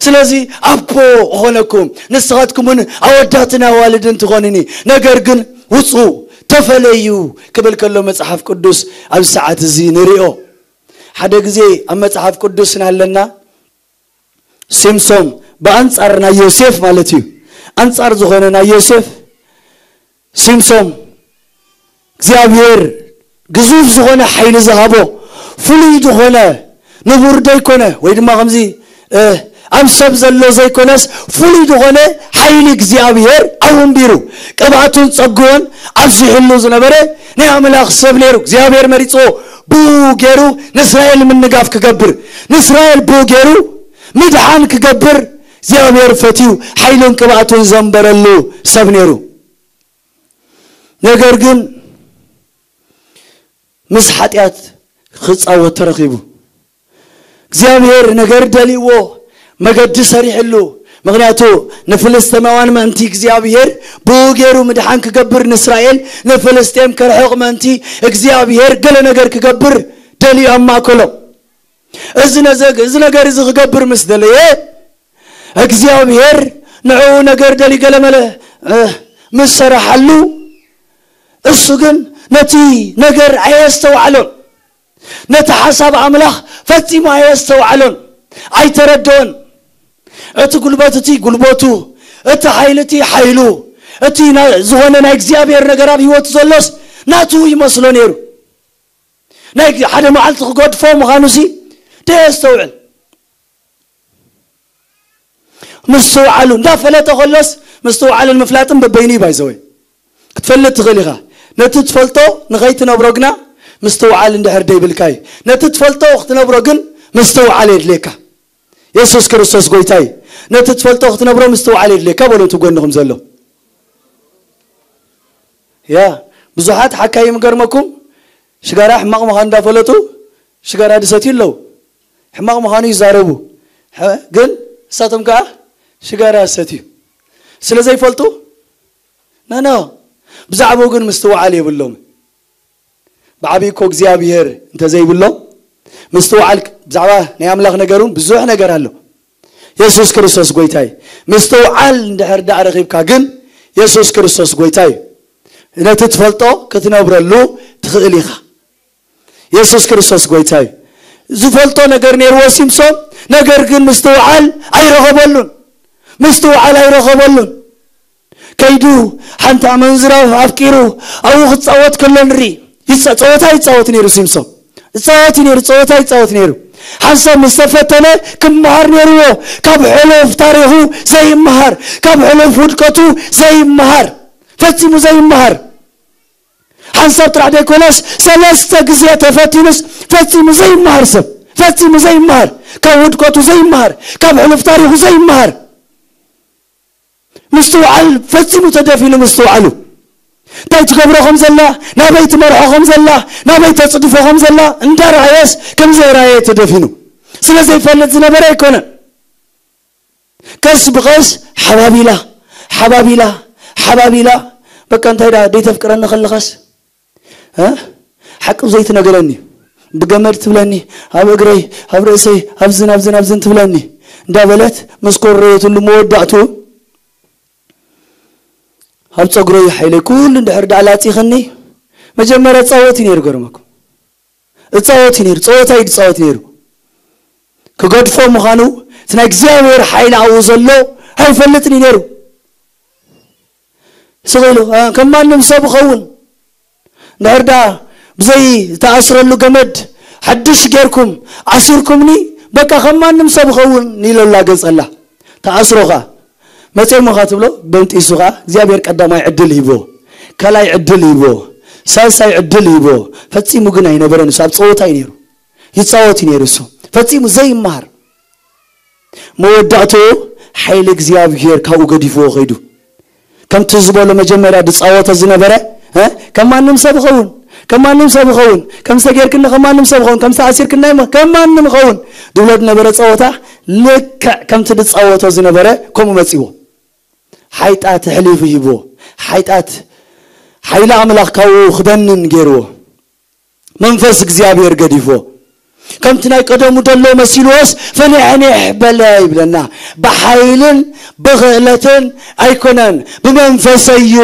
ስለዚ ኣቦ እኾነኩም፣ ንስኻትኩም እውን ኣወዳትን ኣዋልድን ትኾኑኒ፣ ነገር ግን ውጹ፣ ተፈለዩ ክብል ከሎ መጽሓፍ ቅዱስ ኣብዚ ሰዓት እዚ ንሪኦ። ሓደ ግዜ ኣብ መጽሓፍ ቅዱስና ኣለና፣ ሲምሶም ብኣንጻር ናይ ዮሴፍ ማለት እዩ፣ ኣንጻር ዝኾነ ናይ ዮሴፍ ሲምሶም እግዚኣብሔር ግዙፍ ዝኾነ ሓይሊ ዝሃቦ፣ ፍሉይ ዝኾነ፣ ንቡር ዘይኮነ ወይ ድማ ከምዚ እ፣ ኣብ ሰብ ዘሎ ዘይኮነስ ፍሉይ ዝኾነ ሓይሊ እግዚኣብሔር ኣወንቢሩ፣ ቅብኣቱን ጸግኡን ኣብዚሕሉ ዝነበረ ናይ ኣምላኽ ሰብ ነይሩ። እግዚኣብሔር መሪጽዎ ብኡ ገይሩ ንእስራኤል ምንጋፍ ክገብር፣ ንእስራኤል ብኡ ገይሩ ምድሓን ክገብር እግዚኣብሔር ፈትዩ ሓይሉን ቅብኣቱን ዘንበረሉ ሰብ ነይሩ። ነገር ግን ምስ ሓጢኣት ክጻወት ተረኺቡ። እግዚኣብሔር ነገር ደልይዎ መገዲ ሰሪሕሉ። ምኽንያቱ ንፍልስጤማውያን ምእንቲ እግዚኣብሔር ብኡ ገይሩ ምድሓን ክገብር፣ ንእስራኤል ንፍልስጤም ከርሕቕ ምእንቲ እግዚኣብሔር ገለ ነገር ክገብር ደልዩ ኣብ ማእከሎም። እዚ ነዘ- እዚ ነገር እዚ ክገብር ምስ ደለየ እግዚኣብሔር ንዕኡ ነገር ደልዩ ገለመለ እ፣ ምስ ሰራሓሉ፣ እሱ ግን ነቲ ነገር ኣየስተውዓሎን። ነቲ ሓሳብ ኣምላኽ ፈጺሙ ኣየስተውዓሎን፣ ኣይተረድኦን። እቲ ጉልበት እቲ ጉልበቱ፣ እቲ ሓይሊ እቲ ሓይሉ፣ እቲ ና- ዝኾነ ናይ እግዚኣብሔር ነገር ኣብ ህይወቱ ዘሎስ ናቱ ይመስሎ ነይሩ። ናይ ሓደ መዓልቲ ክገድፎ ምዃኑሲ ደየስተውዕል። ምስትውዓሉ እንዳፈለጠ ከሎስ፣ ምስትውዓልን ምፍላጥን በበይኑ እዩ። ባይዘወይ ክትፈልጥ ትኽእል ኢኻ። ነቲ ትፈልጦ ንኸይትነብሮ ግና ምስትውዓል እንድሕር ደይብልካ እዩ። ነቲ ትፈልጦ ክትነብሮ ግን ምስትውዓል የድልየካ። የሱስ ክርስቶስ ጎይታ እዩ። ነቲ ትፈልጦ ክትነብሮ ምስትውዓል የድልየካ። በሉ እቲ ጎንኹም ዘሎ። ያ ብዙሓት ሓካይም ገርመኩም ሽጋራ ሕማቕ ምዃኑ እንዳፈለጡ ሽጋራ ድሰትዩ ኣለዉ። ሕማቕ ምዃኑ ይዛረቡ። ሐ- ግን እሳቶም ከዓ ሽጋራ ሰትዩ ስለ ዘይፈልጡ፣ ነኖ ብዛዕባኡ ግን ምስትውዓል የብሎም። ብዓብይ እኮ እግዚኣብሔር እንተዘይብሎም፣ ምስትውዓል ብዛዕባ ናይ ኣምላኽ ነገር እውን ብዙሕ ነገር ኣሎ። የሱስ ክርስቶስ ጎይታ እዩ። ምስትውዓል እንድሕር ደኣ ረኺብካ ግን፣ የሱስ ክርስቶስ ጎይታ እዩ። ነቲ ትፈልጦ ክትነብረሉ ትኽእል ኢኻ። የሱስ ክርስቶስ ጎይታ እዩ። ዝፈልጦ ነገር ነይርዎ ሲምሶን፣ ነገር ግን ምስትውዓል ኣይረኸበሉን። ምስትውዓል ኣይረኸበሉን። ከይዱ ሓንቲ ኣመንዝራ ኣፍቂሩ ኣብኡ ክጻወት ከሎ ንርኢ። ይጸ- ጸወታ ይጻወት ነይሩ ሲምሶን። ይጻወት ነይሩ፣ ጸወታ ይጻወት ነይሩ። ሓንሳብ ምስ ተፈተነ ክመሃር ነይርዎ። ካብ ሕሉፍ ታሪኹ ዘይመሃር፣ ካብ ሕሉፍ ውድቀቱ ዘይመሃር፣ ፈጺሙ ዘይመሃር። ሓንሳብ ጥራሕ ዘይኮነስ ሰለስተ ግዜ ተፈቲኑስ ፈጺሙ ዘይመሃር ሰብ፣ ፈጺሙ ዘይመሃር፣ ካብ ውድቀቱ ዘይመሃር፣ ካብ ሕሉፍ ታሪኹ ዘይመሃር። ምስትውዓል ፈጺሙ ተደፊኑ ምስትውዓሉ። እንታይ ትገብሮ ከም ዘላ፣ ናበይ ትመርሖ ከም ዘላ፣ ናበይ ተጽድፎ ከም ዘላ እንዳረኣየስ ከም ዘይረኣየ ተደፊኑ። ስለ ዘይፈልጥ ዝነበረ ኣይኮነን። ቀስ ብቐስ ሓባቢላ፣ ሓባቢላ፣ ሓባቢላ። በቃ እንታይ ደኣ ደይተፍቅረኒ ከለኻስ፣ እ? ሓቂ ዘይትነግረኒ፣ ብገመድ ትብለኒ፣ ኣብ እግረይ፣ ኣብ ርእሰይ፣ ኣብዝን ኣብዝን ኣብዝን ትብለኒ እንዳበለት መስኮረየትሉ መወዳእቱ ኣብ ጸጉረይ ሓይለይ ኩሉ እንድሕር ደኣ ላጺኽኒ፣ መጀመርያ ጻወት እዩ ነይሩ። ገርመኩም እጻወት እዩ ነይሩ፣ ጸወታ እዩ ዝጻወት ነይሩ። ክገድፎ ምዃኑ እቲ ናይ እግዚኣብሔር ሓይሊ ኣብኡ ዘሎ ኣይፈልጥን እዩ ነይሩ። ስቕ ኢሉ፣ እ፣ ከም ማንም ሰብ እኸውን። እንድሕር ደኣ ብዘይ ዝተኣስረሉ ገመድ ሓድሽ ጌርኩም ኣሲርኩምኒ፣ በቃ ከም ማንም ሰብ እኸውን ኢሉ ኣላገጸላ። ተኣስሮ ኸኣ መጺኦምኻ ትብሎ፣ በንጢሱ ኸኣ እግዚኣብሔር ቀዳማይ ዕድል ሂቦ፣ ካልኣይ ዕድል ሂቦ፣ ሳልሳይ ዕድል ሂቦ። ፈጺሙ ግን ኣይነበረን። እሱ ኣብ ጸወታ እዩ ነይሩ። ይጻወት እዩ ነይሩ እሱ። ፈጺሙ ዘይመሃር። መወዳእትኡ ሓይሊ እግዚኣብሔር ካብኡ ገዲፍዎ ኸይዱ። ከምቲ ዝበሎ መጀመርያ ዝጻወቶ ዝነበረ፣ እ፣ ከም ማንም ሰብ እኸውን፣ ከም ማንም ሰብ እኸውን፣ ከም ሰጌርክኒ ከም ማንም ሰብ እኸውን፣ ከም ተኣሲርክኒ ከም ማንም እኸውን ዝብሎ ዝነበረ ጸወታ ልክዕ ከምቲ ዝጻወቶ ዝነበረ ከምኡ መጺዎ። ሓይጣት ኣሕሊፉ ሂብዎ። ሓይጣት ሓይሊ ኣምላኽ ካብኡ ክበንን ገይርዎ። መንፈስ እግዚኣብሔር ገዲፍዎ። ከምቲ ናይ ቀደሙ ዘሎ መሲልዎስ ፈኒሕኒሕ በለ ይብለና። ብሓይልን ብኽእለትን ኣይኮነን፣ ብመንፈሰይ እዩ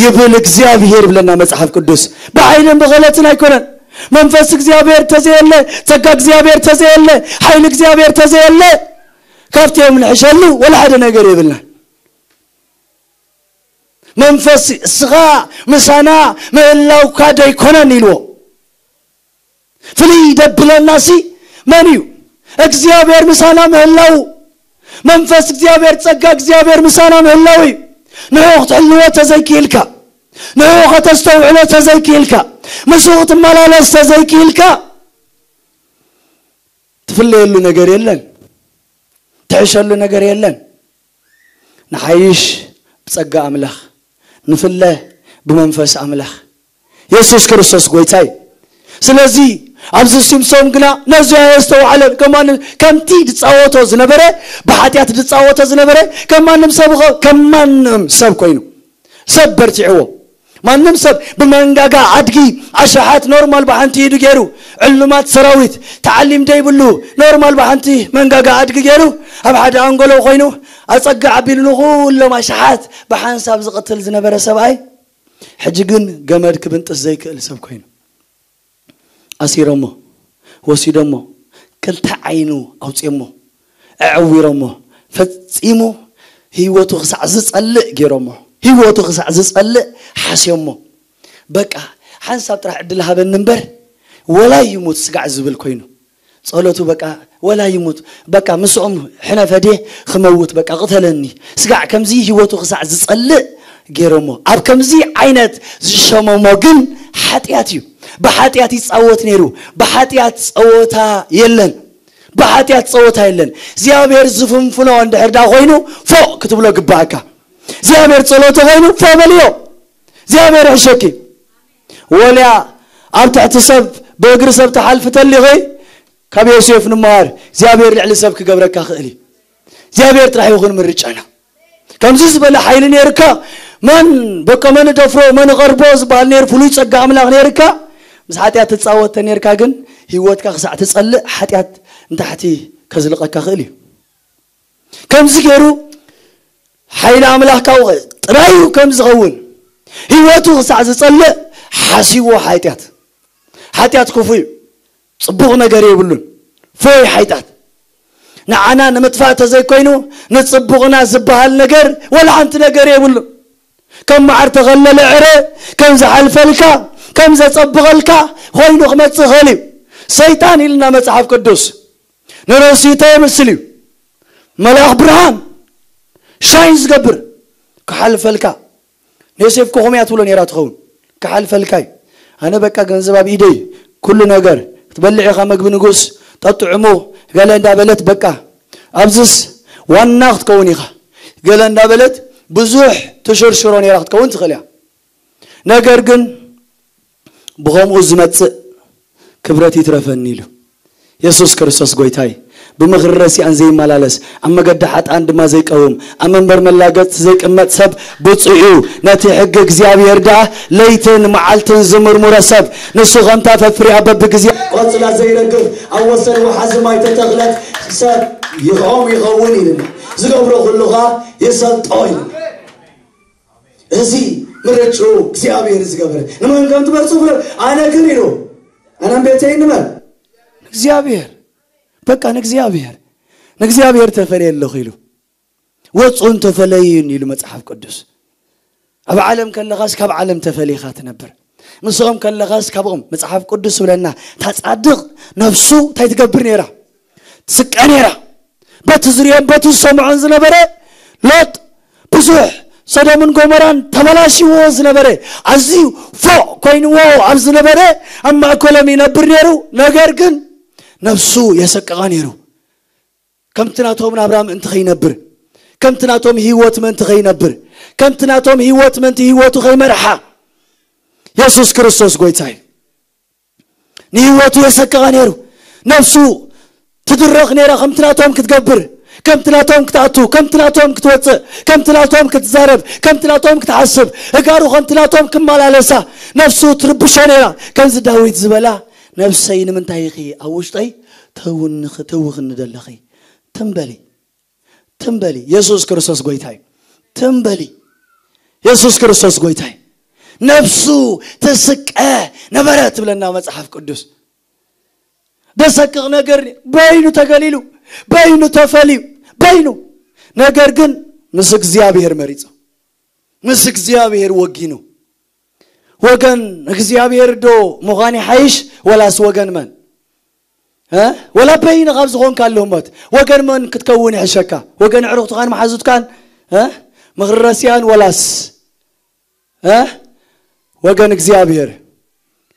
ይብል እግዚኣብሔር ይብለና መጽሓፍ ቅዱስ። ብሓይልን ብኽእለትን ኣይኮነን። መንፈስ እግዚኣብሔር ተዘየለ፣ ጸጋ እግዚኣብሔር ተዘየለ፣ ሓይሊ እግዚኣብሔር ተዘየለ፣ ካብቲ እዮም ንሕሸሉ ወላ ሓደ ነገር የብልናን። መንፈስ እስኻ ምሳና ምህላውካ ደይኮነን ኢልዎ። ፍልይ ደብለናሲ መን እዩ? እግዚኣብሔር ምሳና ምህላው። መንፈስ እግዚኣብሔር፣ ጸጋ እግዚኣብሔር ምሳና ምህላው እዩ። ንዑ ክትሕልዎ ተዘይክኢልካ፣ ንዑ ከተስተውዕሎ ተዘይክኢልካ፣ ምስኡ ክትመላለስ ተዘይክኢልካ፣ ትፍለየሉ ነገር የለን። ትሕሸሉ ነገር የለን። ንሓይሽ ብጸጋ ኣምላኽ፣ ንፍለ ብመንፈስ ኣምላኽ። የሱስ ክርስቶስ ጎይታ እዩ። ስለዚ ኣብዚ ሲምሶን ግና ነዚ ኣየስተውዓለን። ከም ማንም፣ ከምቲ ዝጻወቶ ዝነበረ፣ ብሓጢኣት ዝጻወቶ ዝነበረ፣ ከም ማንም ሰብ ኸ-፣ ከም ማንም ሰብ ኮይኑ፣ ሰብ በርቲዕዎ። ማንም ሰብ ብመንጋጋ ኣድጊ ኣሽሓት ኖርማል ብሓንቲ ኢዱ ገይሩ፣ ዕሉማት ሰራዊት፣ ተዓሊም ደይብሉ፣ ኖርማል ብሓንቲ መንጋጋ ኣድጊ ገይሩ፣ ኣብ ሓደ ኣንጎሎ ኮይኑ፣ ኣጸግዕ ኣቢሉ ንኹሎም ኣሽሓት ብሓንሳብ ዝቕትል ዝነበረ ሰብኣይ፣ ሕጂ ግን ገመድ ክብንጥስ ዘይክእል ሰብ ኮይኑ። ኣሲሮሞ፣ ወሲዶሞ፣ ክልተ ዓይኑ ኣውጺኦሞ፣ ኣዐዊሮሞ፣ ፈጺሙ ህይወቱ ክሳዕ ዝጸልእ ገይሮሞ፣ ህይወቱ ክሳዕ ዝጸልእ ሓስዮሞ። በቃ ሓንሳብ ጥራሕ ዕድል ሃበኒ እምበር፣ ወላ ይሙት ስጋዕ ዝብል ኮይኑ። ጸሎቱ በቃ ወላ ይሙት በቃ ምስኦም ሕነፈዴ ክመውት በቃ ቅተለኒ። ስጋዕ ከምዚ ህይወቱ ክሳዕ ዝጸልእ ገይሮሞ። ኣብ ከምዚ ዓይነት ዝሸመሞ ግን ሓጢኣት እዩ። ብሓጢኣት ይጻወት ነይሩ። ብሓጢኣት ጸወታ የለን። ብሓጢኣት ጸወታ የለን። እግዚኣብሔር ዝፍንፍኖ እንድሕር ዳ ኮይኑ ፎቕ ክትብሎ ግባእካ። እግዚኣብሔር ጸሎቱ ኮይኑ ፎ በልዮ። እግዚኣብሔር ይሕሸኪ። ወልያ ኣብ ትሕቲ ሰብ ብእግሪ ሰብ ትሓልፊ ተሊኺ ካብ ዮሴፍ ንመሃር። እግዚኣብሔር ልዕሊ ሰብ ክገብረካ ክእል እዩ። እግዚኣብሔር ጥራሕ ይኹን ምርጫና። ከምዚ ዝበለ ሓይሊ ነይርካ መን በቃ መን ደፍሮ መን ቀርቦ ዝበሃል ነይሩ ፍሉይ ጸጋ ኣምላኽ ነይርካ ምስ ሓጢኣት ትጻወት ተነይርካ ግን ህይወትካ ክሳዕ ትጸልእ ሓጢኣት ንታሕቲ ከዝልቐካ ክእል እዩ። ከምዚ ገይሩ ሓይሊ ኣምላኽ ካብኡ ጥራይ እዩ ከም ዝኸውን ህይወቱ ክሳዕ ዝጸልእ ሓሲዎ ሓጢኣት። ሓጢኣት ክፉ እዩ። ጽቡቕ ነገር የብሉን። ፎይ ሓይጣት ንዓና ንምጥፋእ ተዘይኮይኑ ንጽቡቕና ዝበሃል ነገር ወላ ሓንቲ ነገር የብሉን። ከም መዓር ተኸለለ ዕረ ከም ዝሓልፈልካ ከም ዘጸብቐልካ ኮይኑ ክመጽእ ይኽእል እዩ። ሰይጣን ኢልና መጽሓፍ ቅዱስ ንርእሲተ ይመስል እዩ። መልኣኽ ብርሃን ሻይን ዝገብር ክሓልፈልካ ንዮሴፍ ኮኾምያ ትብሎ ነይራ ትኸውን። ክሓልፈልካ እዩ። ኣነ በቃ ገንዘብ ኣብ ኢደይ ኩሉ ነገር ክትበልዕ ኢኻ መግቢ ንጉስ ጠጥዕሙ ገለ እንዳበለት በቃ ኣብዝስ ዋና ክትከውን ኢኻ ገለ እንዳበለት ብዙሕ ትሽርሽሮ ነይራ ክትከውን ትኽእል እያ። ነገር ግን ብኸምኡ ዝመጽእ ክብረት ይትረፈኒ ኢሉ። የሱስ ክርስቶስ ጎይታይ ብምኽሪ ረሲኣን ዘይመላለስ ኣብ መገዲ ሓጥኣን ድማ ዘይቀውም ኣብ መንበር መላገጽቲ ዘይቅመጥ ሰብ ብፁዕ እዩ። ነቲ ሕጊ እግዚኣብሔር ደኣ ለይትን መዓልትን ዝምርምሮ ሰብ ንሱ ከምታ ተፍርያ በብግዜ ቆጽላ ዘይረግፍ ኣብ ወሰን ወሓዚ ማይ ተተኽለት ሰብ ይኸም ይኸውን ኢልና ዝገብሮ ኩሉ ኸኣ ይሰልጦ ኢልና እዚ ምርጭኡ እግዚኣብሔር ዝገበረ ንመን ከም ትመርፁ ፍለ ኣነ ግን ኢሉ ኣነም ቤተይ ንመን እግዚኣብሔር በቃ ንእግዚኣብሔር ንእግዚኣብሔር ተፈልየ ኣለኹ ኢሉ ወፁን ተፈለዩን ኢሉ መፅሓፍ ቅዱስ። ኣብ ዓለም ከለኻስ ካብ ዓለም ተፈሊኻ ትነብር። ምስኦም ከለኻስ ካብኦም መፅሓፍ ቅዱስ ዝብለና ታፃድቕ ነፍሱ እንታይ ትገብር ነይራ? ትስቀ ነይራ። በቲ ዝሪኦም በቲ ዝሰምዖን ዝነበረ ሎጥ ብዙሕ ሰዶምን ጎሞራን ተበላሽዎ ዝነበረ ኣዝዩ ፎቕ ኮይንዎ ኣብ ዝነበረ ኣብ ማእከሎም ይነብር ነይሩ። ነገር ግን ነፍሱ የሰቀቐ ነይሩ። ከምቲ ናቶም ናብራ ምእንቲ ከይነብር ከምቲ ናቶም ህይወት ምእንቲ ከይነብር ከምቲ ናቶም ህይወት ምእንቲ ህይወቱ ከይመርሓ የሱስ ክርስቶስ ጎይታ እዩ። ንህይወቱ የሰቅቐ ነይሩ። ነፍሱ ትድረኽ ነይራ ከምቲ ናቶም ክትገብር ከምቲ ናቶም ክትኣቱ ከምቲ ናቶም ክትወፅእ ከምቲ ናቶም ክትዛረብ ከምቲ ናቶም ክትሓስብ እጋሩ ከምቲ ናቶም ክመላለሳ ነፍሱ ትርብሾ ነይራ። ከምዚ ዳዊት ዝበላ ነፍሰይ ንምንታይ ኢኺ ኣብ ውሽጠይ ተውንኺ ተውኽኒ ደለኺ ትም በሊ ትም በሊ የሱስ ክርስቶስ ጎይታ እዩ ትም በሊ የሱስ ክርስቶስ ጎይታ እዩ ነፍሱ ትስቀ ነበረ ትብለና መጽሓፍ ቅዱስ ደሰቅቕ ነገር በይኑ ተገሊሉ በይኑ ተፈልዩ በይኑ ነገር ግን ምስ እግዚኣብሔር መሪጹ ምስ እግዚኣብሔር ወጊኑ ወገን እግዚኣብሔር ዶ ምዃን ይሓይሽ ወላስ ወገን መን ወላ በይንኻ ኣብ ዝኾንካ ኣለሁሞት ወገን መን ክትከውን ይሕሸካ ወገን ዕሩኽትኻን መሓዙትካን ምኽሪ ረሲኣን ወላስ ወገን እግዚኣብሔር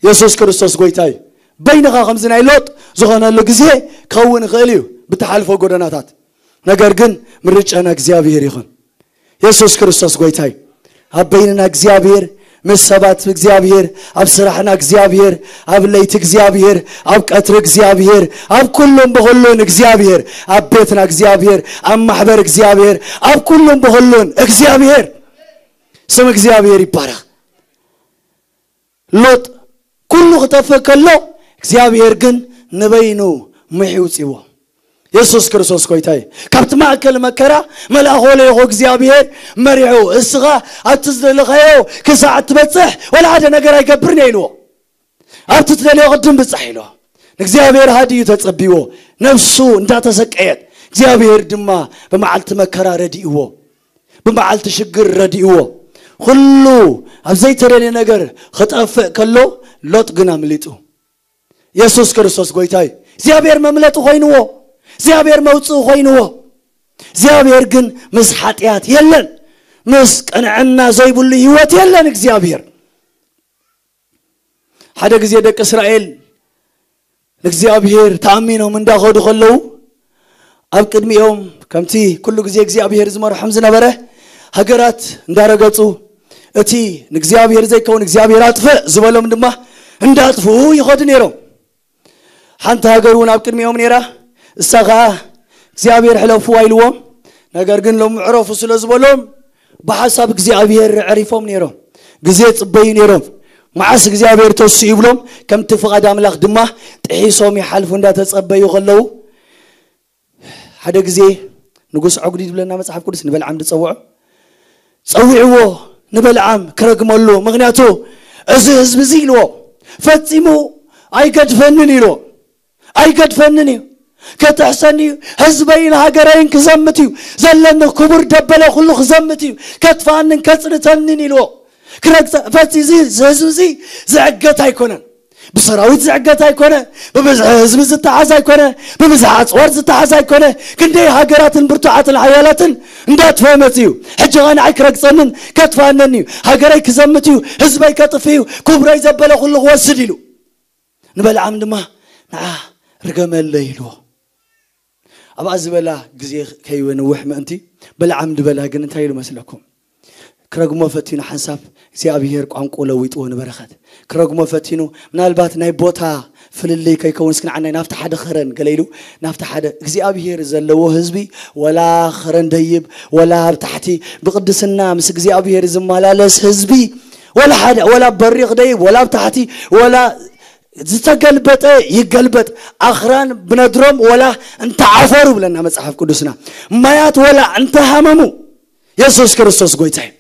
የሱስ ክርስቶስ ጎይታይ በይንኻ ከምዚ ናይ ሎጥ ዝኾነሉ ግዜ ክኸውን ይኽእል እዩ ብትሓልፎ ጎደናታት ነገር ግን ምርጫና እግዚኣብሔር ይኹን የሱስ ክርስቶስ ጎይታይ ኣብ በይንና እግዚኣብሔር ምስ ሰባት እግዚኣብሔር ኣብ ስራሕና እግዚኣብሔር ኣብ ለይቲ እግዚኣብሔር ኣብ ቀትሪ እግዚኣብሔር ኣብ ኩሉን ብኹሉን እግዚኣብሔር ኣብ ቤትና እግዚኣብሔር ኣብ ማሕበር እግዚኣብሔር ኣብ ኩሉን ብኹሉን እግዚኣብሔር ስም እግዚኣብሔር ይባረኽ ሎጥ ኩሉ ክጠፍእ ከሎ እግዚኣብሔር ግን ንበይኑ ምሒ ውፅዎ የሱስ ክርስቶስ ኮይታይ ካብቲ ማእከል መከራ መልኣኾ ለይኾ እግዚኣብሔር መሪሑ እስኻ ኣብቲ ዝደለኻዮ ክሳዕ ትበፅሕ ወላ ሓደ ነገር ኣይገብርን እየ ኢልዎ ኣብቲ ትደለዮ ቅድም ብፃሕ ኢልዎ ንእግዚኣብሔር ሃዲ እዩ ተፀቢዎ ነፍሱ እንዳተሰቀየት እግዚኣብሔር ድማ ብመዓልቲ መከራ ረድእዎ ብመዓልቲ ሽግር ረድእዎ ኩሉ ኣብ ዘይተደልየ ነገር ክጠፍእ ከሎ ሎጥ ግን ኣምሊጡ የሱስ ክርስቶስ ጎይታ እዩ። እግዚኣብሔር መምለጢ ኮይንዎ፣ እግዚኣብሔር መውፅኢ ኮይንዎ። እግዚኣብሔር ግን ምስ ሓጢኣት የለን፣ ምስ ቅንዕና ዘይብሉ ህይወት የለን እግዚኣብሔር። ሓደ ግዜ ደቂ እስራኤል ንእግዚኣብሔር ተኣሚኖም እንዳኸዱ ከለዉ፣ ኣብ ቅድሚኦም ከምቲ ኩሉ ግዜ እግዚኣብሔር ዝመርሖም ዝነበረ ሃገራት እንዳረገጹ፣ እቲ ንእግዚኣብሔር ዘይከውን እግዚኣብሔር ኣጥፍእ ዝበሎም ድማ እንዳጥፍኡ ይኸዱ ነይሮም። ሓንቲ ሃገር እውን ኣብ ቅድሚኦም ነይራ። እሳ ኸዓ እግዚኣብሔር ሕለፉዋ ኢልዎም። ነገር ግን ሎም ዕረፉ ስለ ዝበሎም ብሓሳብ እግዚኣብሔር ዕሪፎም ነይሮም። ግዜ ጽበዩ ነይሮም። መዓስ እግዚኣብሔር ተሱ ይብሎም፣ ከምቲ ፍቓድ ኣምላኽ ድማ ጥሒሶም ይሓልፉ እንዳተጸበዩ ከለዉ፣ ሓደ ግዜ ንጉስ ዐጉዲ ዝብለና መጽሓፍ ቅዱስ ንበልዓም ዝጸውዖ፣ ጸዊዕዎ ንበልዓም ክረግመሉ። ምኽንያቱ እዚ ህዝቢ እዚ ኢልዎ፣ ፈጺሙ ኣይገድፈንን ኢልዎ። ኣይገድፈንን እዩ፣ ከጥሕሰኒ እዩ፣ ህዝበይን ሃገረይን ክዘምት እዩ፣ ዘለኒ ክቡር ደበለ ኩሉ ክዘምት እዩ፣ ከጥፋኣንን ከጽንተንን ኢልዎ። ክረግጸ ፈጺ እዚ ህዝቢ እዚ ዝዕገት ኣይኮነን። ብሰራዊት ዝዕገት ኣይኮነ፣ ብብዝሒ ህዝቢ ዝተሓዝ ኣይኮነ፣ ብብዝሒ ኣጽዋር ዝተሓዝ ኣይኮነ። ክንደይ ሃገራትን ብርቱዓትን ሓያላትን እንዳጥፈ መጽ እዩ። ሕጂ ኸኣ ንዓይ ክረግጸንን ከጥፋኣነን እዩ፣ ሃገረይ ክዘምት እዩ፣ ህዝበይ ከጥፍ እዩ፣ ክቡረይ ዘበለ ኩሉ ክወስድ ኢሉ። ንበልዓም ድማ ንዓ ርገመለይ ኢልዎ። ኣብኣ ዝበላ ግዜ ከይንውሕ ምእንቲ በልዓም ዝበላ ግን እንታይ ኢሉ መስለኩም? ክረግሞ ፈቲኑ ሓንሳብ እግዚኣብሔር ቋንቁ ለዊጥዎ ንበረኸት። ክረግሞ ፈቲኑ ምናልባት ናይ ቦታ ፍልልይ ከይከውን እስኪ ንዓናይ ናብቲ ሓደ ኸረን ገለ ኢሉ ናብቲ ሓደ እግዚኣብሔር ዘለዎ ህዝቢ ወላ ኸረን ደይብ ወላ ኣብ ታሕቲ ብቅድስና ምስ እግዚኣብሔር ዝመላለስ ህዝቢ ወላ ሓደ ወላ በሪኽ ደይብ ወላ ኣብ ታሕቲ ወላ ዝተገልበጠ ይገልበጥ ኣኽራን ብነድሮም ወላ እንተዓፈሩ ብለና መጽሓፍ ቅዱስና ማያት ወላ እንተሃመሙ የሱስ ክርስቶስ ጎይታ እዩ።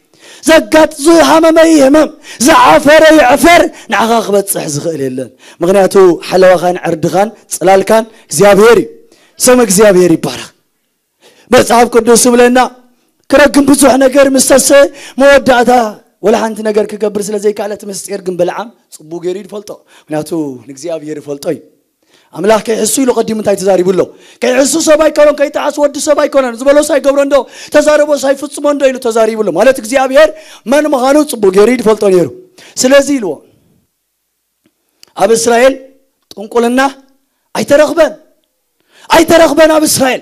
ዘጋጥ ዝሃመመ ይህመም ዝዓፈረ ይዕፈር ንዓኻ ክበጽሕ ዝኽእል የለን። ምኽንያቱ ሓለዋኻን ዕርድኻን ጽላልካን እግዚኣብሔር እዩ። ስም እግዚኣብሔር ይባረኽ። መጽሓፍ ቅዱስ ዝብለና ክረግም ብዙሕ ነገር ምስተሰ መወዳእታ ወላ ሓንቲ ነገር ክገብር ስለ ዘይከኣለ እቲ ምስጢር ግን በልዓም ጽቡቅ ገይሩ ይፈልጦ። ምክንያቱ ንእግዚኣብሔር ይፈልጦ እዩ። ኣምላኽ ከይሕሱ ኢሉ ቀዲሙ እንታይ ተዛሪቡ ኣሎ? ከይሕሱ ሰብ ኣይኮነን፣ ከይጠዓስ ወዲ ሰብ ኣይኮነን ዝበሎ ሳይገብሮ እንዶ ተዛረቦ ሳይፍጽሞ እንዶ ኢሉ ተዛሪቡ ኣሎ። ማለት እግዚኣብሔር መን ምዃኑ ጽቡቅ ገይሩ ይፈልጦ ነይሩ። ስለዚ ኢልዎ ኣብ እስራኤል ጥንቁልና ኣይተረኽበን ኣይተረኽበን ኣብ እስራኤል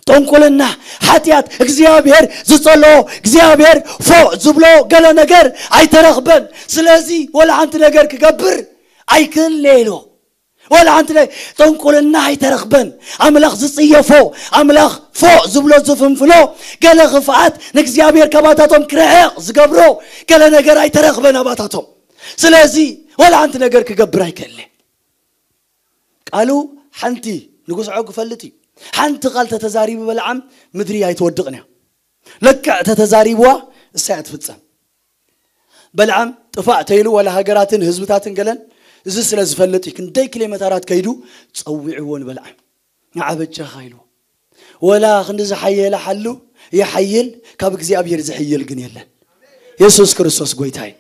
ጥንቁልና ሓጢኣት እግዚኣብሔር ዝጸልኦ እግዚኣብሔር ፎ ዝብሎ ገለ ነገር ኣይተረኽበን። ስለዚ ወላ ሓንቲ ነገር ክገብር ኣይክእልን'የ ኢልዎ። ወላ ሓንቲ ናይ ጥንቁልና ኣይተረኽበን። ኣምላኽ ዝጽየፎ ኣምላኽ ፎ ዝብሎ ዝፍንፍኖ ገለ ክፍኣት ንእግዚኣብሔር ካባታቶም ክርሕቕ ዝገብሮ ገለ ነገር ኣይተረኽበን ኣባታቶም። ስለዚ ወላ ሓንቲ ነገር ክገብር ኣይክእልን። ቃሉ ሓንቲ ንጉስ ዖግ ክፈልጥ እዩ። ሓንቲ ቃል ተተዛሪቡ በልዓም ምድሪ ኣይትወድቕን እያ። ለክዕ ተተዛሪብዋ እሳ እያ ትፍጸም። በልዓም ጥፋእ ተይሉ ዋላ ሃገራትን ህዝብታትን ገለን እዚ ስለ ዝፈልጥ እዩ። ክንደይ ኪሎሜተራት ከይዱ ጸዊዕዎ ንበልዓም ንዓበጃኻ ኢልዎ። ወላ ክንዲ ዝሓየለ ሓሉ ይሓይል ካብ እግዚኣብሔር ዝሕይል ግን የለን። የሱስ ክርስቶስ ጎይታ እዩ።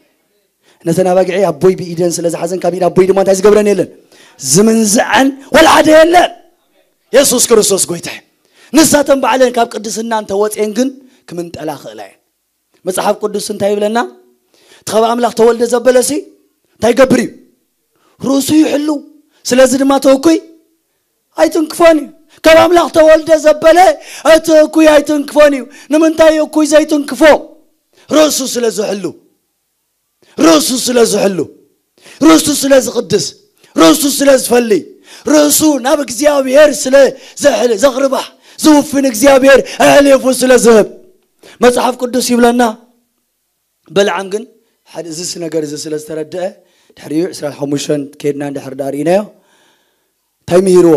ነተን ኣባጊዐይ ኣቦይ ብኢደን ስለ ዝሓዘን ካብ ኢድ ኣቦይ ድማ እንታይ ዝገብረን የለን ዝምንዝዐን ወላ ሓደ የለን። የሱስ ክርስቶስ ጎይታ እዩ። ንሳተን ባዕለን ካብ ቅድስና እንተወፅኤን ግን ክምንጠላ ክእላ እየን። መጽሓፍ ቅዱስ እንታይ ይብለና? እቲ ካብ ኣምላኽ ተወልደ ዘበለሲ እንታይ ይገብር እዩ? ርእሱ ይሕሉ። ስለዚ ድማ እቲ እኩይ ኣይትንክፎን እዩ። ካብ ኣምላኽ ተወልደ ዘበለ እቲ እኩይ ኣይትንክፎን እዩ። ንምንታይ እኩይ ዘይትንክፎ? ርእሱ ስለ ዝሕሉ። ርእሱ ስለ ዝሕሉ፣ ርእሱ ስለ ዝቕድስ፣ ርእሱ ስለ ዝፈሊ፣ ርእሱ ናብ እግዚኣብሔር ስለ ዘሕል- ዘቕርባ ዝውፍን እግዚኣብሔር ኣሕሊፉ ስለ ዝህብ መጽሓፍ ቅዱስ ይብለና። በልዓም ግን ሓደ እዚስ ነገር እዚ ስለ ዝተረድአ ድሕሪኡ ዕስራን ሓሙሽተን ከድና እንድሕር ዳ ርኢናዮ እንታይ ምሂርዎ?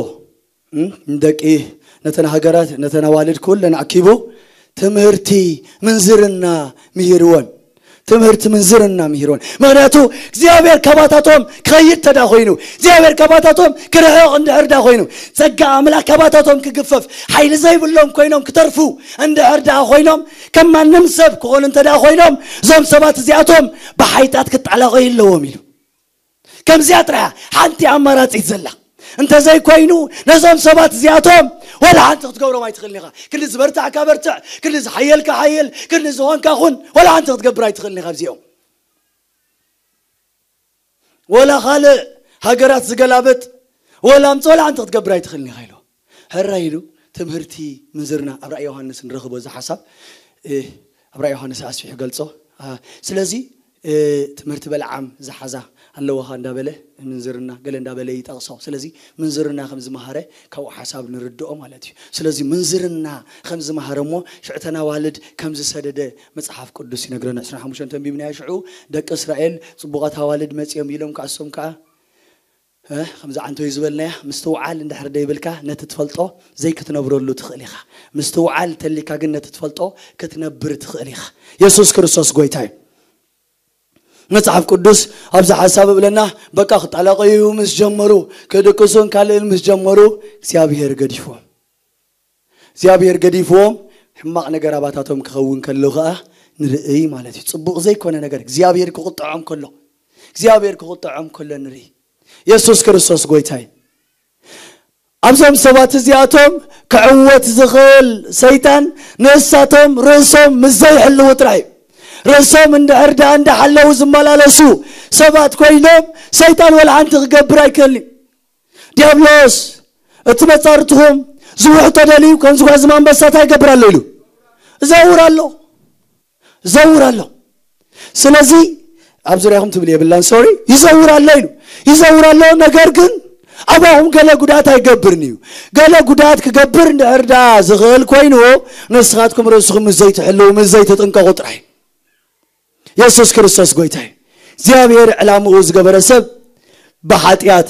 እም? ንደቂ ነተን ሃገራት ነተን ኣዋልድ ኩለን ኣኪቡ ትምህርቲ ምንዝርና ምሂርወን። ትምህርቲ ምንዝርና ምሂርወን። ምክንያቱ እግዚኣብሔር ካባታቶም ክኸይድ ተዳ ኮይኑ እግዚኣብሔር ካባታቶም ክርሕቕ እንድሕር ዳ ኮይኑ ጸጋ ኣምላኽ ካባታቶም ክግፈፍ ሓይሊ ዘይብሎም ኮይኖም ክተርፉ እንድሕር ዳ ኮይኖም ከም ማንም ሰብ ክኾኑ እንተ ዳ ኮይኖም እዞም ሰባት እዚኣቶም ብሓይጣት ክጣላቐዩ ኣለዎም ኢሉ። ከምዚኣ ጥራያ ሓንቲ ኣማራፂት ዘላ። እንተዘይኮይኑ ነዞም ሰባት እዚኣቶም ወላ ሓንቲ ክትገብሮም ኣይትኽእልን ኢኻ። ክንዲ ዝበርታዕካ በርትዕ፣ ክንዲ ዝሓየልካ ሓየል፣ ክንዲ ዝኾንካ ኹን፣ ወላ ሓንቲ ክትገብር ኣይትኽእልን ኢኻ። ኣብዚኦም ወላ ካልእ ሃገራት ዝገላበጥ ወላ ምፅ ወላ ሓንቲ ክትገብር ኣይትኽእልን ኢኻ ኢሉ። ሕራይ ኢሉ ትምህርቲ ምንዝርና ኣብ ራእይ ዮሃንስ ንረኽቦ እዚ ሓሳብ ኣብ ራእይ ዮሃንስ ኣስፊሑ ገልጾ። ስለዚ ትምህርቲ በልዓም ዝሓዛ ኣለዋኻ እንዳበለ ምንዝርና ገለ እንዳበለ ይጠቕሶ። ስለዚ ምንዝርና ከም ዝመሃረ ካብኡ ሓሳብ ንርድኦ ማለት እዩ። ስለዚ ምንዝርና ከም ዝመሃረ እሞ ሽዕተና ዋልድ ከም ዝሰደደ መጽሓፍ ቅዱስ ይነግረና። ዕስራን ሓሙሽተን ተንቢብናዮ ሽዑ ደቂ እስራኤል ጽቡቓት ኣዋልድ መጺኦም ኢሎም ከኣሶም ከኣ ከምዚ ዓንቶ እዩ ዝበልናያ። ምስትውዓል እንድሕር ደይብልካ ነቲ ትፈልጦ ዘይክትነብረሉ ትኽእል ኢኻ። ምስትውዓል ተሊካ ግን ነቲ ትፈልጦ ክትነብር ትኽእል ኢኻ። የሱስ ክርስቶስ ጎይታ እዩ። መጽሓፍ ቅዱስ ኣብዚ ሓሳብ እብለና በቃ ክጣላቀዩ ምስ ጀመሩ ክድቅሱን ካልእን ምስ ጀመሩ እግዚኣብሔር ገዲፍዎም። እግዚኣብሔር ገዲፍዎም ሕማቕ ነገር ኣባታቶም ክኸውን ከሎ ኸኣ ንርእይ ማለት እዩ። ጽቡቕ ዘይኮነ ነገር እግዚኣብሔር ክቕጥዖም ከሎ እግዚኣብሔር ክቕጥዖም ከሎ ንርኢ። የሱስ ክርስቶስ ጎይታይ ኣብዞም ሰባት እዚኣቶም ክዕወት ዝኽእል ሰይጣን ንእሳቶም ርእሶም ምስ ዘይሕልዉ ጥራይ እዩ። ርእሶም እንድሕር ደኣ እንዳሓለዉ ዝመላለሱ ሰባት ኮይኖም ሰይጣን ወላ ሓንቲ ክገብር ኣይክእልን እዩ። ዲያብሎስ እቲ መጻርትኹም ዝውሕጦ ደልዩ ከም ዝጓዝም ኣንበሳ እንታይ ይገብር ኣሎ ኢሉ እዘውር ኣሎ እዘውር ኣሎ። ስለዚ ኣብ ዙሪያኹም ትብል የብላን ሶሪ ይዘውር ኣሎ ኢሉ ይዘውር ኣሎ። ነገር ግን ኣባኹም ገለ ጉዳት ኣይገብርን እዩ። ገለ ጉዳት ክገብር እንድሕር ደኣ ዝኽእል ኮይኑ ንስኻትኩም ርእስኹም ምስ ዘይትሕልው ምስ ዘይትጥንቀቑ ጥራይ። የሱስ ክርስቶስ ጎይታ እዩ። እግዚኣብሔር ዕላምኡ ዝገበረ ሰብ ብሓጢኣት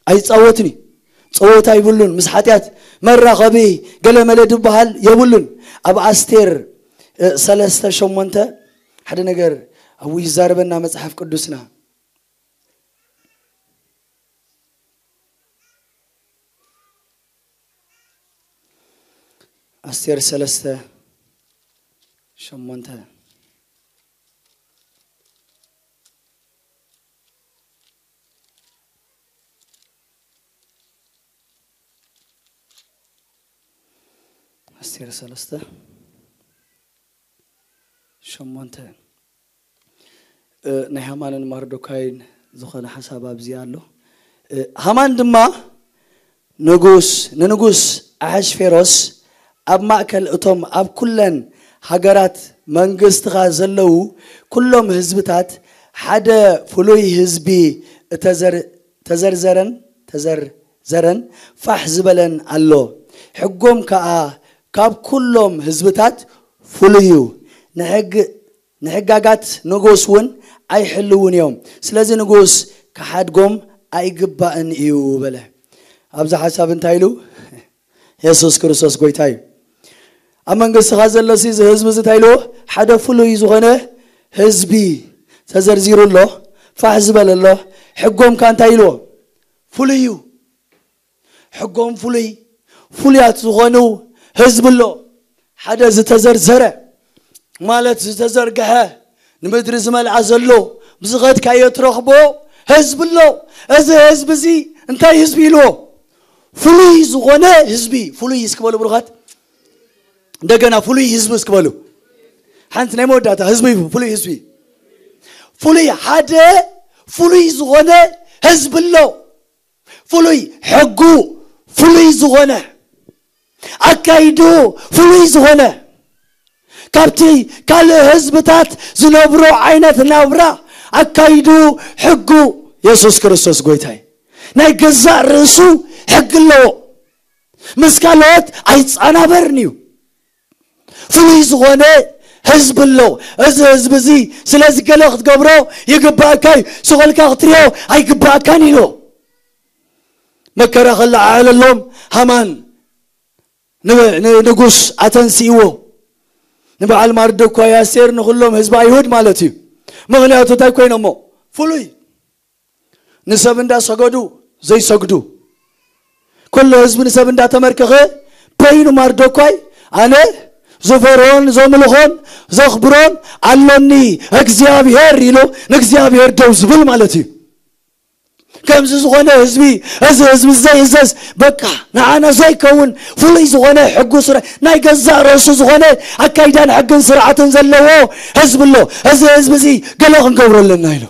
ኣይጻወትን እዩ። ጸወታ ይብሉን ምስ ሓጢኣት መራኸቢ ገለመለ ድበሃል የብሉን። ኣብ ኣስቴር ሰለስተ ሸሞንተ ሓደ ነገር ኣብኡ ይዛረበና መጽሓፍ ቅዱስና። ኣስቴር ሰለስተ ሸሞንተ። ኣስቴር ሰለስተ ሸሞንተ። ናይ ሃማንን ማርዶካይን ዝኾነ ሓሳብ ኣብዚ ኣሎ። ሃማን ድማ ንጉስ ንንጉስ ኣሕሽፌሮስ ኣብ ማእከል እቶም ኣብ ኩለን ሃገራት መንግስትኻ ዘለዉ ኩሎም ህዝብታት ሓደ ፍሉይ ህዝቢ እተዘር ተዘርዘረን ተዘርዘረን ፋሕ ዝበለን ኣሎ። ሕጎም ከኣ ካብ ኩሎም ህዝብታት ፍሉይ እዩ። ንሕግ ንሕጋጋት ንጉስ እውን ኣይሕልውን እዮም። ስለዚ ንጉስ ክሓድጎም ኣይግባእን እዩ በለ። ኣብዚ ሓሳብ እንታይ ኢሉ? የሱስ ክርስቶስ ጎይታ እዩ። ኣብ መንግስትኻ ዘሎ እዚ ህዝቢ እዚ እንታይ ኢልዎ? ሓደ ፍሉይ ዝኾነ ህዝቢ ተዘርዚሩ ኣሎ። ፋሕ ዝበለ ኣሎ። ሕጎም ከ እንታይ ኢልዎ? ፍሉይ እዩ። ሕጎም ፍሉይ ፍሉያት ዝኾኑ ህዝቢ ኣሎ። ሓደ ዝተዘርዘረ ማለት ዝተዘርግሐ ንምድሪ ዝመልኣ ዘሎ ብዝኸድካዮ ትረኽቦ ህዝቢ ኣሎ። እዚ ህዝቢ እዚ እንታይ ህዝቢ ኢልዎ? ፍሉይ ዝኾነ ህዝቢ። ፍሉይ እስኪ በሉ ብሩኻት። እንደገና ፍሉይ ህዝቢ እስኪ በሉ። ሓንቲ ናይ መወዳእታ ህዝቢ ፍሉይ ህዝቢ ፍሉይ ሓደ ፍሉይ ዝኾነ ህዝቢ ኣሎ። ፍሉይ ሕጉ ፍሉይ ዝኾነ ኣካይዱ ፍሉይ ዝኾነ ካብቲ ካልእ ህዝብታት ዝነብሮ ዓይነት ናብራ ኣካይዱ ሕጉ የሱስ ክርስቶስ ጎይታይ ናይ ገዛእ ርእሱ ሕጊ ኣለዎ። ምስ ካልኦት ኣይፃናበርን እዩ። ፍሉይ ዝኾነ ህዝቢ ኣሎ። እዚ ህዝቢ እዚ ስለዚ ገለ ክትገብሮ ይግባእካ እዩ። ስቕ ኢልካ ክትሪኦ ኣይግባእካን ኢሉ መከራ ከለዓዕለሎም ሃማን ንንጉስ ኣተንስእዎ። ንበዓል ማርዶኳይ ኣስቴር ንኹሎም ህዝቢ ኣይሁድ ማለት እዩ። ምኽንያቱ እንታይ ኮይኖሞ? ፍሉይ ንሰብ እንዳሰገዱ ዘይሰግዱ ኩሉ ህዝቢ ንሰብ እንዳተመርከኸ በይኑ ማርዶኳይ ኣነ ዝፈርሆን ዘምልኾን ዘኽብሮን ኣሎኒ እግዚኣብሔር ኢሉ ንእግዚኣብሔር ደው ዝብል ማለት እዩ። ከምዚ ዝኾነ ህዝቢ፣ እዚ ህዝቢ ዘይእዘዝ፣ በቃ ንዓና ዘይከውን ፍሉይ ዝኾነ ሕጉ ስረ ናይ ገዛእ ርእሱ ዝኾነ ኣካይዳን ሕግን ስርዓትን ዘለዎ ህዝቢ ኣሎ። እዚ ህዝቢ እዚ ገለ ክንገብሮ ኣለና ኢሉ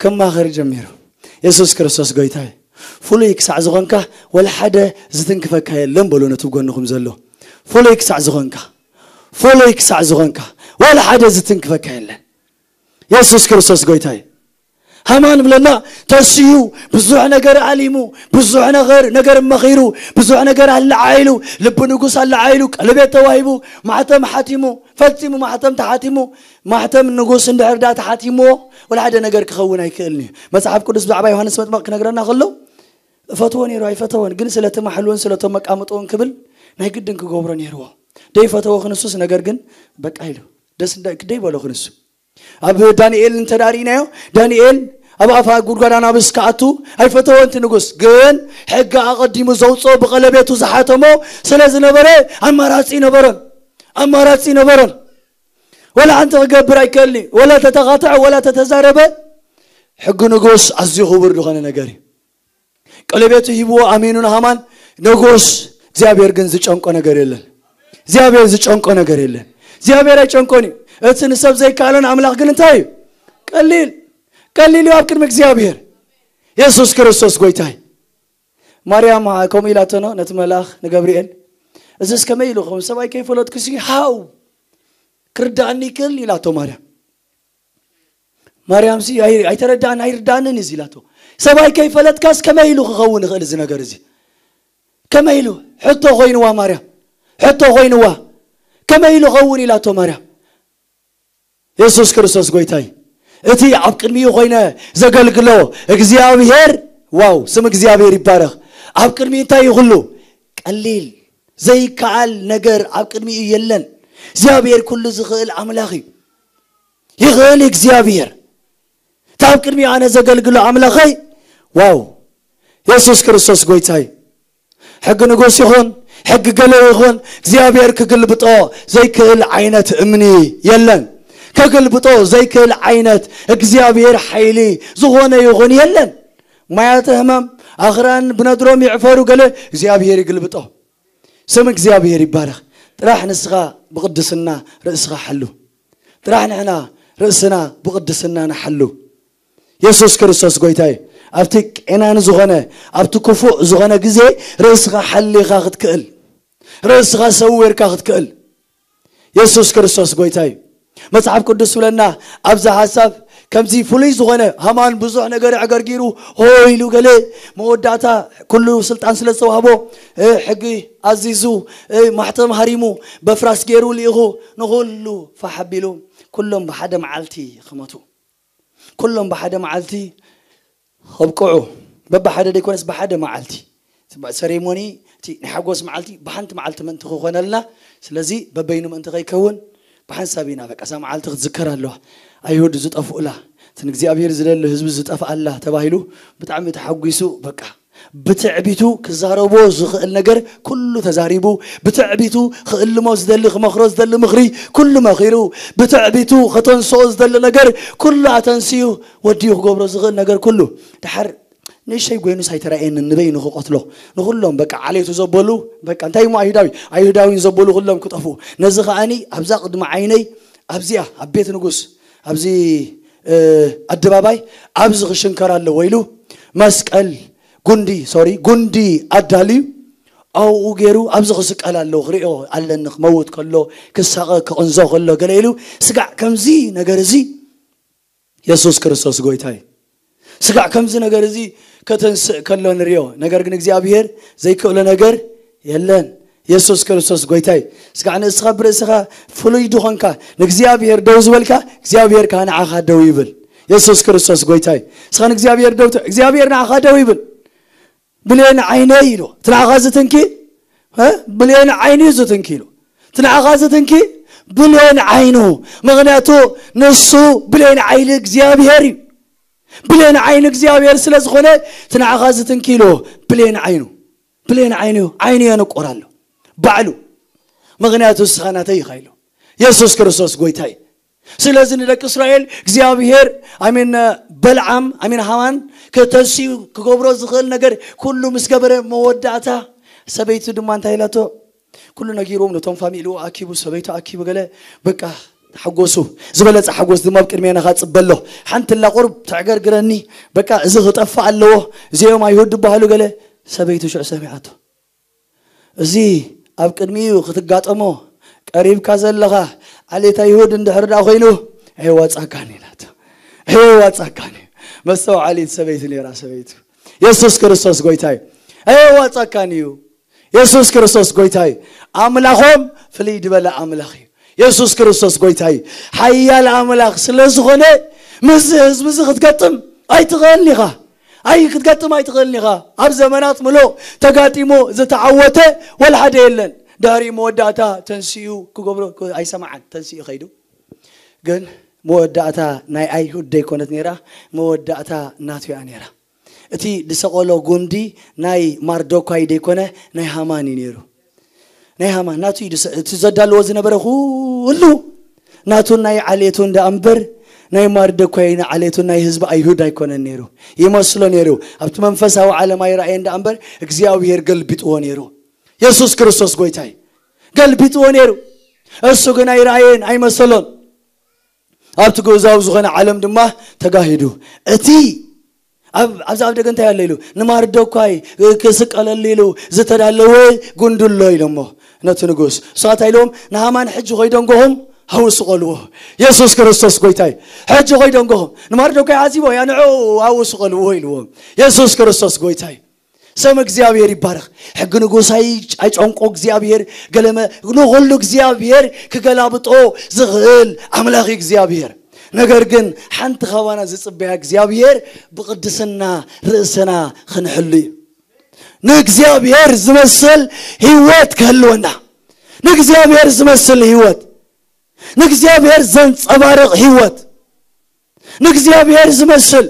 ክማኸር ጀሚሩ። የሱስ ክርስቶስ ጎይታ እዩ። ፍሉይ ክሳዕ ዝኾንካ ወላ ሓደ ዝትንክፈካ የለን በሉ ነቲ ጎንኹም ዘሎ። ፍሉይ ክሳዕ ዝኾንካ፣ ፍሉይ ክሳዕ ዝኾንካ ወላ ሓደ ዝትንክፈካ የለን። የሱስ ክርስቶስ ጎይታ እዩ። ሃማን ብለና ተስዩ ብዙሕ ነገር ኣሊሙ፣ ብዙሕ ነገር ነገር መኺሩ፣ ብዙሕ ነገር ኣለዓይሉ፣ ልቢ ንጉስ ኣለዓይሉ፣ ቀለቤት ተዋሂቡ፣ ማሕተም ሓቲሙ፣ ፈጺሙ ማሕተም ተሓቲሙ፣ ማሕተም ንጉስ እንድሕር ዳ ተሓቲምዎ ወላ ሓደ ነገር ክኸውን ኣይክእልን እዩ። መጽሓፍ ቅዱስ ብዛዕባ ዮሃንስ መጥመቕ ክነግረና ከሎ እፈትዎ ነይሩ ኣይፈተወን፣ ግን ስለቲ ማሕልውን ስለቶም መቃምጥውን ክብል ናይ ግድን ክገብሮ ነይርዎ። ደይፈተዎ ክንሱስ ነገር ግን በቃ ኢሉ ደስ እንዳ- ደይበሎ ክንሱ ኣብ ዳንኤል እንተ ዳእ ርኢናዮ፣ ዳንኤል ኣብ ኣፋ ጉድጓድ ኣናብስ ክኣቱ ኣይፈተወን እቲ ንጉስ። ግን ሕጊ ኣቐዲሙ ዘውፅኦ ብቐለቤቱ ዝሓተሞ ስለ ዝነበረ ኣማራፂ ነበሮን፣ ኣማራፂ ነበሮን። ወላ ሓንቲ ክገብር ኣይክእልን እዩ። ወላ ተተኻትዐ፣ ወላ ተተዛረበ፣ ሕጊ ንጉስ ኣዝዩ ክቡር ዝኾነ ነገር እዩ። ቀለቤቱ ሂብዎ ኣሚኑ ንሃማን ንጉስ። እግዚኣብሔር ግን ዝጨንቆ ነገር የለን። እግዚኣብሔር ዝጨንቆ ነገር የለን። እግዚኣብሔር ኣይጨንቆን እዩ። እቲ ንሰብ ዘይከኣሎን ኣምላኽ ግን እንታይ እዩ? ቀሊል፣ ቀሊል እዩ ኣብ ቅድሚ እግዚኣብሔር። የሱስ ክርስቶስ ጎይታይ። ማርያም ከምኡ ኢላቶ ኖ ነቲ መልኣኽ ንገብርኤል፣ እዚስ ከመይ ኢሉ ክኸውን? ሰብኣይ ከይፈለጥኩሲ ሃው ክርዳእኒ ይክእል ኢላቶ ማርያም። ማርያም ሲ ኣይ- ኣይተረዳእን ኣይርዳእንን እዚ ኢላቶ። ሰብኣይ ከይፈለጥካስ ከመይ ኢሉ ክኸውን ይኽእል እዚ ነገር እዚ? ከመይ ኢሉ ሕቶ ኮይንዋ ማርያም፣ ሕቶ ኮይንዋ። ከመይ ኢሉ ኸውን ኢላቶ ማርያም። የሱስ ክርስቶስ ጎይታይ፣ እቲ ኣብ ቅድሚኡ ኮይነ ዘገልግሎ እግዚኣብሔር፣ ዋው፣ ስም እግዚኣብሔር ይባረኽ። ኣብ ቅድሚኡ እንታይ እዩ ኩሉ? ቀሊል ዘይከኣል ነገር ኣብ ቅድሚኡ የለን። እግዚኣብሔር ኩሉ ዝኽእል ኣምላኽ እዩ። ይኽእል እግዚኣብሔር። እታ ኣብ ቅድሚ ኣነ ዘገልግሎ ኣምላኸይ፣ ዋው፣ የሱስ ክርስቶስ ጎይታይ። ሕጊ ንጉስ ይኹን ሕጊ ገለ ይኹን እግዚኣብሔር ክግልብጦ ዘይክእል ዓይነት እምኒ የለን። ከግልብጦ ዘይክእል ዓይነት እግዚኣብሔር ሓይሊ ዝኾነ ይኹን የለን። ማያተ ህማም ኣኽራን ብነድሮም ይዕፈሩ ገለ እግዚኣብሔር ይግልብጦ። ስም እግዚኣብሔር ይባረኽ። ጥራሕ ንስኻ ብቕድስና ርእስኻ ሓሉ። ጥራሕ ንሕና ርእስና ብቕድስና ንሓሉ። የሱስ ክርስቶስ ጎይታይ፣ ኣብቲ ቄናን ዝኾነ ኣብቲ ክፉእ ዝኾነ ግዜ ርእስኻ ሓሊኻ ክትክእል፣ ርእስኻ ሰዊርካ ክትክእል። የሱስ ክርስቶስ ጎይታይ። መጽሓፍ ቅዱስ ትብለና ኣብዛ ሓሳብ ከምዚ ፍሉይ ዝኾነ ሃማን ብዙሕ ነገር ኣዕገርጊሩ ሆ ኢሉ ገለ መወዳእታ ኩሉ ስልጣን ስለ ዝተዋህቦ ሕጊ ኣዚዙ ማሕተም ሃሪሙ በፍራስ ገይሩ ልኢኹ ንኹሉ ፋሕ ኣቢሉ ኩሎም ብሓደ መዓልቲ ክመቱ። ኩሎም ብሓደ መዓልቲ ከብቅዑ በብሓደ ደይኮነስ ብሓደ መዓልቲ ሰሬሞኒ እቲ ናይ ሓጎስ መዓልቲ ብሓንቲ መዓልቲ ምእንቲ ክኾነልና። ስለዚ በበይኑ ምእንቲ ከይከውን ብሓንሳብ ኢና በቃ እዛ መዓልቲ ክትዝከር ኣለዋ። ኣይሁድ ዝጠፍኡላ እቲ ንእግዚኣብሔር ዝደሊ ህዝቢ ዝጠፍኣላ ተባሂሉ ብጣዕሚ ተሓጒሱ በቃ ብትዕቢቱ ክዛረቦ ዝኽእል ነገር ኩሉ ተዛሪቡ፣ ብትዕቢቱ ክእልሞ ዝደሊ ክመኽሮ ዝደሊ ምኽሪ ኩሉ መኺሩ፣ ብትዕቢቱ ከተንስኦ ዝደሊ ነገር ኩሉ ኣተንስዩ ወዲኡ ክገብሮ ዝኽእል ነገር ኩሉ ድሓር ንእሽተይ ጎይኑስ ኣይተራእየንን ንበይኑ ክቐትሎ ንኹሎም በቃ ዓሌቱ ዘበሉ በቃ እንታይ እሞ ኣይሁዳዊ ኣይሁዳዊን ዘበሉ ኩሎም ክጠፍኡ ነዚ ከዓኒ ኣብዛ ቅድሚ ዓይነይ ኣብዚኣ ኣብ ቤት ንጉስ ኣብዚ ኣደባባይ ኣብዚ ክሽንከር ኣለዎ ኢሉ መስቀል ጉንዲ ሶሪ ጉንዲ ኣዳልዩ ኣብኡ ገይሩ ኣብዚ ክስቀል ኣለዎ ክሪኦ ኣለኒ ክመውት ከሎ ክሳቐ ክቕንዞ ከሎ ገለ ኢሉ ስጋዕ ከምዚ ነገር እዚ የሱስ ክርስቶስ ጎይታ እዩ። ስጋዕ ከምዚ ነገር እዚ ከተንስእ ከሎ ንሪኦ። ነገር ግን እግዚኣብሔር ዘይክእሎ ነገር የለን። የሱስ ክርስቶስ ጎይታ እዩ። ስጋዕ ንስኻ ብርእስኻ ፍሉይ ድኾንካ ንእግዚኣብሔር ደው ዝበልካ እግዚኣብሔር ከዓ ንዓኻ ደው ይብል። የሱስ ክርስቶስ ጎይታ እዩ። እስኻ ንእግዚኣብሔር ደው ተ- እግዚኣብሔር ንዓኻ ደው ይብል። ብሌን ዓይነይ ኢሉ እቲ ንዓኻ ዝትንኪ እ? ብሌን ዓይኑ እዩ ዝትንኪ ኢሉ እቲ ንዓኻ ዝትንኪ ብሌን ዓይኑ ምኽንያቱ ንሱ ብሌን ዓይኒ እግዚኣብሔር እዩ። ብሌን ዓይኒ እግዚኣብሔር ስለ ዝኾነ እቲ ንዓኻ ዝትንኪ ኢሉ ብሌን ዓይኑ ብሌን ዓይኑ እዩ። ዓይኑ የንቁር ኣሎ ባዕሉ ምኽንያቱ እስኻ ናተይ ኢኻ ኢሉ የሱስ ክርስቶስ ጎይታ እዩ። ስለዚ ንደቂ እስራኤል እግዚኣብሔር ኣሜን በልዓም ኣሜን ሃማን ከተንስኡ ክገብሮ ዝኽእል ነገር ኩሉ ምስ ገበረ መወዳእታ ሰበይቱ ድማ እንታይ ኢላቶ? ኩሉ ነጊርዎም ነቶም ፋሚሊኡ ኣኪቡ ሰበይቱ ኣኪቡ ገለ በቃ ሓጎሱ ዝበለጸ ሓጎስ ድማ ኣብ ቅድሚያ ነኻ ጽበሎ ሓንቲ ላ ቁርብ ተዕገርግረኒ በቃ እዚ ክጠፋ ኣለዎ እዚኦም ኣይሁድ ዝበሃሉ ገለ ሰበይቱ ሽዑ ሰሚዓቶ እዚ ኣብ ቅድሚኡ ክትጋጠሞ ቀሪብካ ዘለኻ ዓሌት ኣይሁድ እንድሕር ደኣ ኮይኑ ኣይዋጻካን ኢላቶ ኣይዋጻካን እዩ መስተውዓሊት ሰበይቲ ነራ ሰበይቱ የሱስ ክርስቶስ ጎይታ እዩ ኣይዋጻካን እዩ የሱስ ክርስቶስ ጎይታ እዩ ኣምላኾም ፍልይ ዝበለ ኣምላኽ እዩ የሱስ ክርስቶስ ጎይታ እዩ ሓያል ኣምላኽ ስለ ዝኾነ ምስዚ ህዝቢ እዚ ክትገጥም ኣይትኽእልን ኢኻ ኣይ ክትገጥም ኣይትኽእልን ኢኻ ኣብ ዘመናት ምሉእ ተጋጢሞ ዝተዓወተ ወላ ሓደ የለን ድሕሪ መወዳእታ ተንስኡ ክገብሮ ኣይሰማዓን ተንስኡ ከይዱ ግን መወዳእታ ናይ ኣይሁድ ደይኮነት ነይራ መወዳእታ ናቱ እያ ነይራ እቲ ዝሰቐሎ ጉንዲ ናይ ማርዶኳይ ደይኮነ ናይ ሃማን እዩ ነይሩ ናይ ሃማን ናቱ እዩ እቲ ዘዳልዎ ዝነበረ ኩሉ ናቱን ናይ ዓሌቱን ደኣ እምበር ናይ ማርደኳይን ዓሌቱን ናይ ህዝቢ ኣይሁድ ኣይኮነን ነይሩ ይመስሎ ነይሩ ኣብቲ መንፈሳዊ ዓለም ኣይረኣየን ደኣ እምበር እግዚኣብሔር ገልቢጥዎ ነይሩ የሱስ ክርስቶስ ጎይታይ ገልቢጥዎ ነይሩ እሱ ግን ኣይረኣየን ኣይመሰሎን ኣብቲ ግእዛዊ ዝኾነ ዓለም ድማ ተጋሂዱ እቲ ኣብዚ ኣብ ደገ እንታይ ኣሎ ኢሉ ንማርደኳይ ክስቀለሉ ኢሉ ዝተዳለወ ጉንዱ ኣሎ ኢሎሞ ነቲ ንጉስ እሳት ኢሎም ንሃማን ሕጂ ኮይደንጎኹም ሃው ስቐልዎ የሱስ ክርስቶስ ጎይታይ ሕጂ ኮይደንጎኹም ንማርደኳይ ዓዚቦ ያ ንዑ ሃው ስቐልዎ ኢልዎም የሱስ ክርስቶስ ጎይታይ ስም እግዚኣብሔር ይባረኽ ሕጊ ንጉስ ኣይጨንቆ እግዚኣብሔር ገለመ ንኹሉ እግዚኣብሔር ክገላብጦ ዝኽእል ኣምላኽ እግዚኣብሔር ነገር ግን ሓንቲ ካባና ዝጽበያ እግዚኣብሔር ብቕድስና ርእስና ክንሕሉ እዩ ንእግዚኣብሔር ዝመስል ህይወት ክህልወና ንእግዚኣብሔር ዝመስል ህይወት ንእግዚኣብሔር ዘንጸባርቕ ህይወት ንእግዚኣብሔር ዝመስል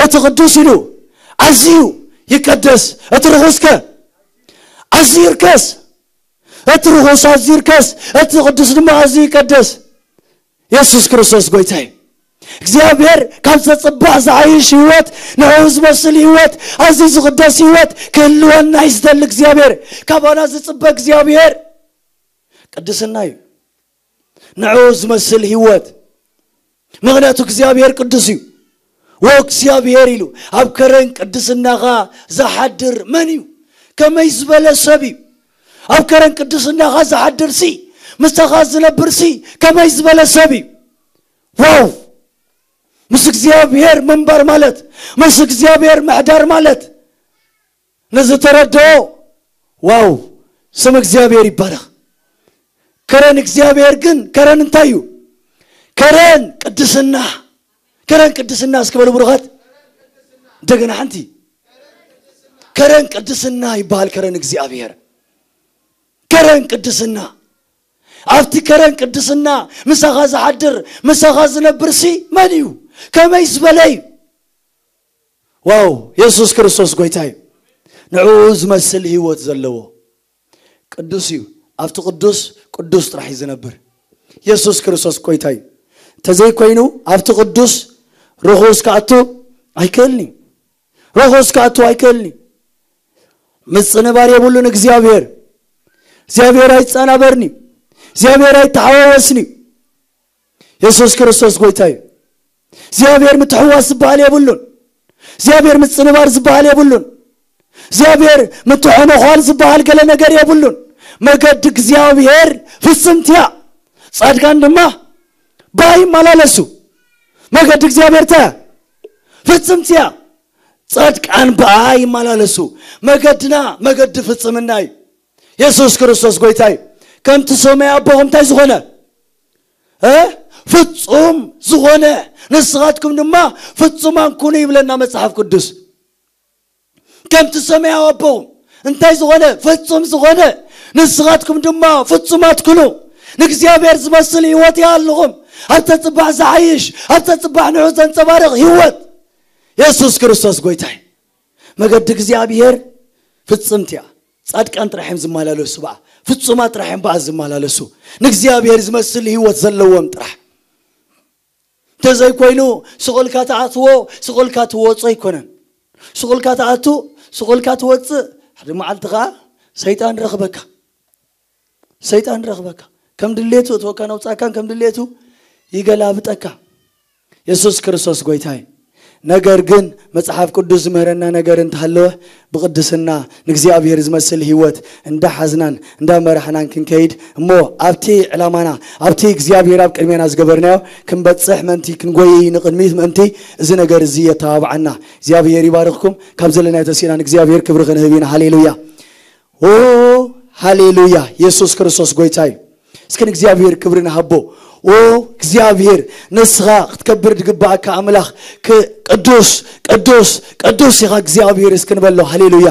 እቲ ቅዱስ ኢሉ ኣዝዩ ይቀደስ እቲ ርኹስከ ኣዝዩ ይርከስ እቲ ርኹስ ኣዝዩ ይርከስ እቲ ቅዱስ ድማ ኣዝዩ ይቀደስ የሱስ ክርስቶስ ጎይታ እዩ እግዚኣብሔር ካብ ዘጽባዕ ዝዓይሽ ህይወት ንዕኡ ዝመስል ህይወት ኣዝዩ ዝቕደስ ህይወት ክህልወና እዩ ዝደሊ እግዚኣብሔር ካባና ዝጽበ እግዚኣብሔር ቅድስና እዩ ንዕኡ ዝመስል ህይወት ምኽንያቱ እግዚኣብሔር ቅዱስ እዩ ወእግዚኣብሔር ኢሉ ኣብ ከረን ቅድስናኻ ዝሓድር መን እዩ ከመይ ዝበለ ሰብ እዩ ኣብ ከረን ቅድስናኻ ዝሓድር ሲ ምሳኻ ዝነብር ሲ ከመይ ዝበለ ሰብ እዩ ዋው ምስ እግዚኣብሔር ምንባር ማለት ምስ እግዚኣብሔር ምሕዳር ማለት ንዝተረድኦ ዋው ስም እግዚኣብሔር ይባረኽ ከረን እግዚኣብሔር ግን ከረን እንታይ እዩ ከረን ቅድስና ከረን ቅድስና እስኪ በሉ ብሩኻት እንደገና ሓንቲ ከረን ቅድስና ይበሃል ከረን እግዚኣብሔር ከረን ቅድስና ኣብቲ ከረን ቅድስና ምሳኻ ዝሓድር ምሳኻ ዝነብር ሲ መን እዩ ከመይ ዝበለ እዩ ዋው የሱስ ክርስቶስ ጎይታ እዩ ንዕኡ ዝመስል ህይወት ዘለዎ ቅዱስ እዩ ኣብቲ ቅዱስ ቅዱስ ጥራሕ እዩ ዝነብር የሱስ ክርስቶስ ጎይታ እዩ እንተዘይኮይኑ ኣብቲ ቅዱስ ርኹስ ክኣቱ ኣይክእልን እዩ ርኹስ ክኣቱ ኣይክእልን እዩ ምጽንባር የብሉን እግዚኣብሔር እግዚኣብሔር ኣይጸናበርኒ እግዚኣብሔር ኣይተሓዋወስኒ የሱስ ክርስቶስ ጎይታ እዩ እግዚኣብሔር ምትሕዋስ ዝበሃል የብሉን እግዚኣብሔር ምጽንባር ዝበሃል የብሉን እግዚኣብሔር ምትሕንዃል ዝበሃል ገለ ነገር የብሉን መገዲ እግዚኣብሔር ፍጽምቲ እያ ጻድቃን ድማ ብኣ ይመላለሱ መገዲ እግዚኣብሔር ተ ፍጽምቲ እያ ጻድቃን ብኣ ይመላለሱ መገድና መገዲ ፍጽምና እዩ የሱስ ክርስቶስ ጎይታ እዩ ከምቲ ሰማይ ኣቦኹም እንታይ ዝኾነ ፍጹም ዝኾነ ንስኻትኩም ድማ ፍጹማን ኩኑ ይብለና መጽሓፍ ቅዱስ ከምቲ ሰማያዊ ኣቦኹም እንታይ ዝኾነ ፍጹም ዝኾነ ንስኻትኩም ድማ ፍጹማት ኩኑ ንእግዚኣብሔር ዝመስል ህይወት ይሃልኹም ኣብ ተጽባሕ ዝሓይሽ ኣብ ተጽባሕ ንዑ ዘንጸባርቕ ህይወት የሱስ ክርስቶስ ጎይታይ መገዲ እግዚኣብሔር ፍጽምቲ እያ ጻድቃን ጥራሕ እዮም ዝመላለሱ ብኣ ፍጹማት ጥራሕ እዮም በኣስ ዝመላለሱ፣ ንእግዚኣብሔር ዝመስል ህይወት ዘለዎም ጥራሕ። እንተዘይኮይኑ ስቕ ኢልካ ትኣትዎ፣ ስቕ ኢልካ ትወጾ ኣይኮነን። ስቕ ኢልካ ትኣቱ፣ ስቕ ኢልካ ትወጽእ፣ ሓደ መዓልቲ ኸዓ ሰይጣን ረኽበካ። ሰይጣን ረኽበካ። ከም ድሌቱ እትወካ ነውጻካን ከም ድሌቱ ይገላብጠካ። የሱስ ክርስቶስ ጎይታይ። ነገር ግን መጽሓፍ ቅዱስ ዝምህረና ነገር እንተሃለወ፣ ብቕድስና ንእግዚኣብሔር ዝመስል ህይወት እንዳሓዝናን እንዳመራሕናን ክንከይድ እሞ፣ ኣብቲ ዕላማና፣ ኣብቲ እግዚኣብሔር ኣብ ቅድሜና ዝገበርናዮ ክንበጽሕ ምእንቲ፣ ክንጎይ ንቕድሚት ምእንቲ፣ እዚ ነገር እዚ የተባብዓና። እግዚኣብሔር ይባርኽኩም። ካብ ዘለናዮ ተሲእና ንእግዚኣብሔር ክብሪ ክንህብ ኢና። ሃሌሉያ። ኦ ሃሌሉያ። የሱስ ክርስቶስ ጎይታ እዩ። እስኪ ንእግዚኣብሔር ክብሪ ንሃቦ። ኦ እግዚኣብሔር፣ ንስኻ ክትከብር ዝግባእካ ኣምላኽ፣ ክ- ቅዱስ ቅዱስ ቅዱስ ኢኻ እግዚኣብሔር እስኪ ንበሎ። ሃሌሉያ።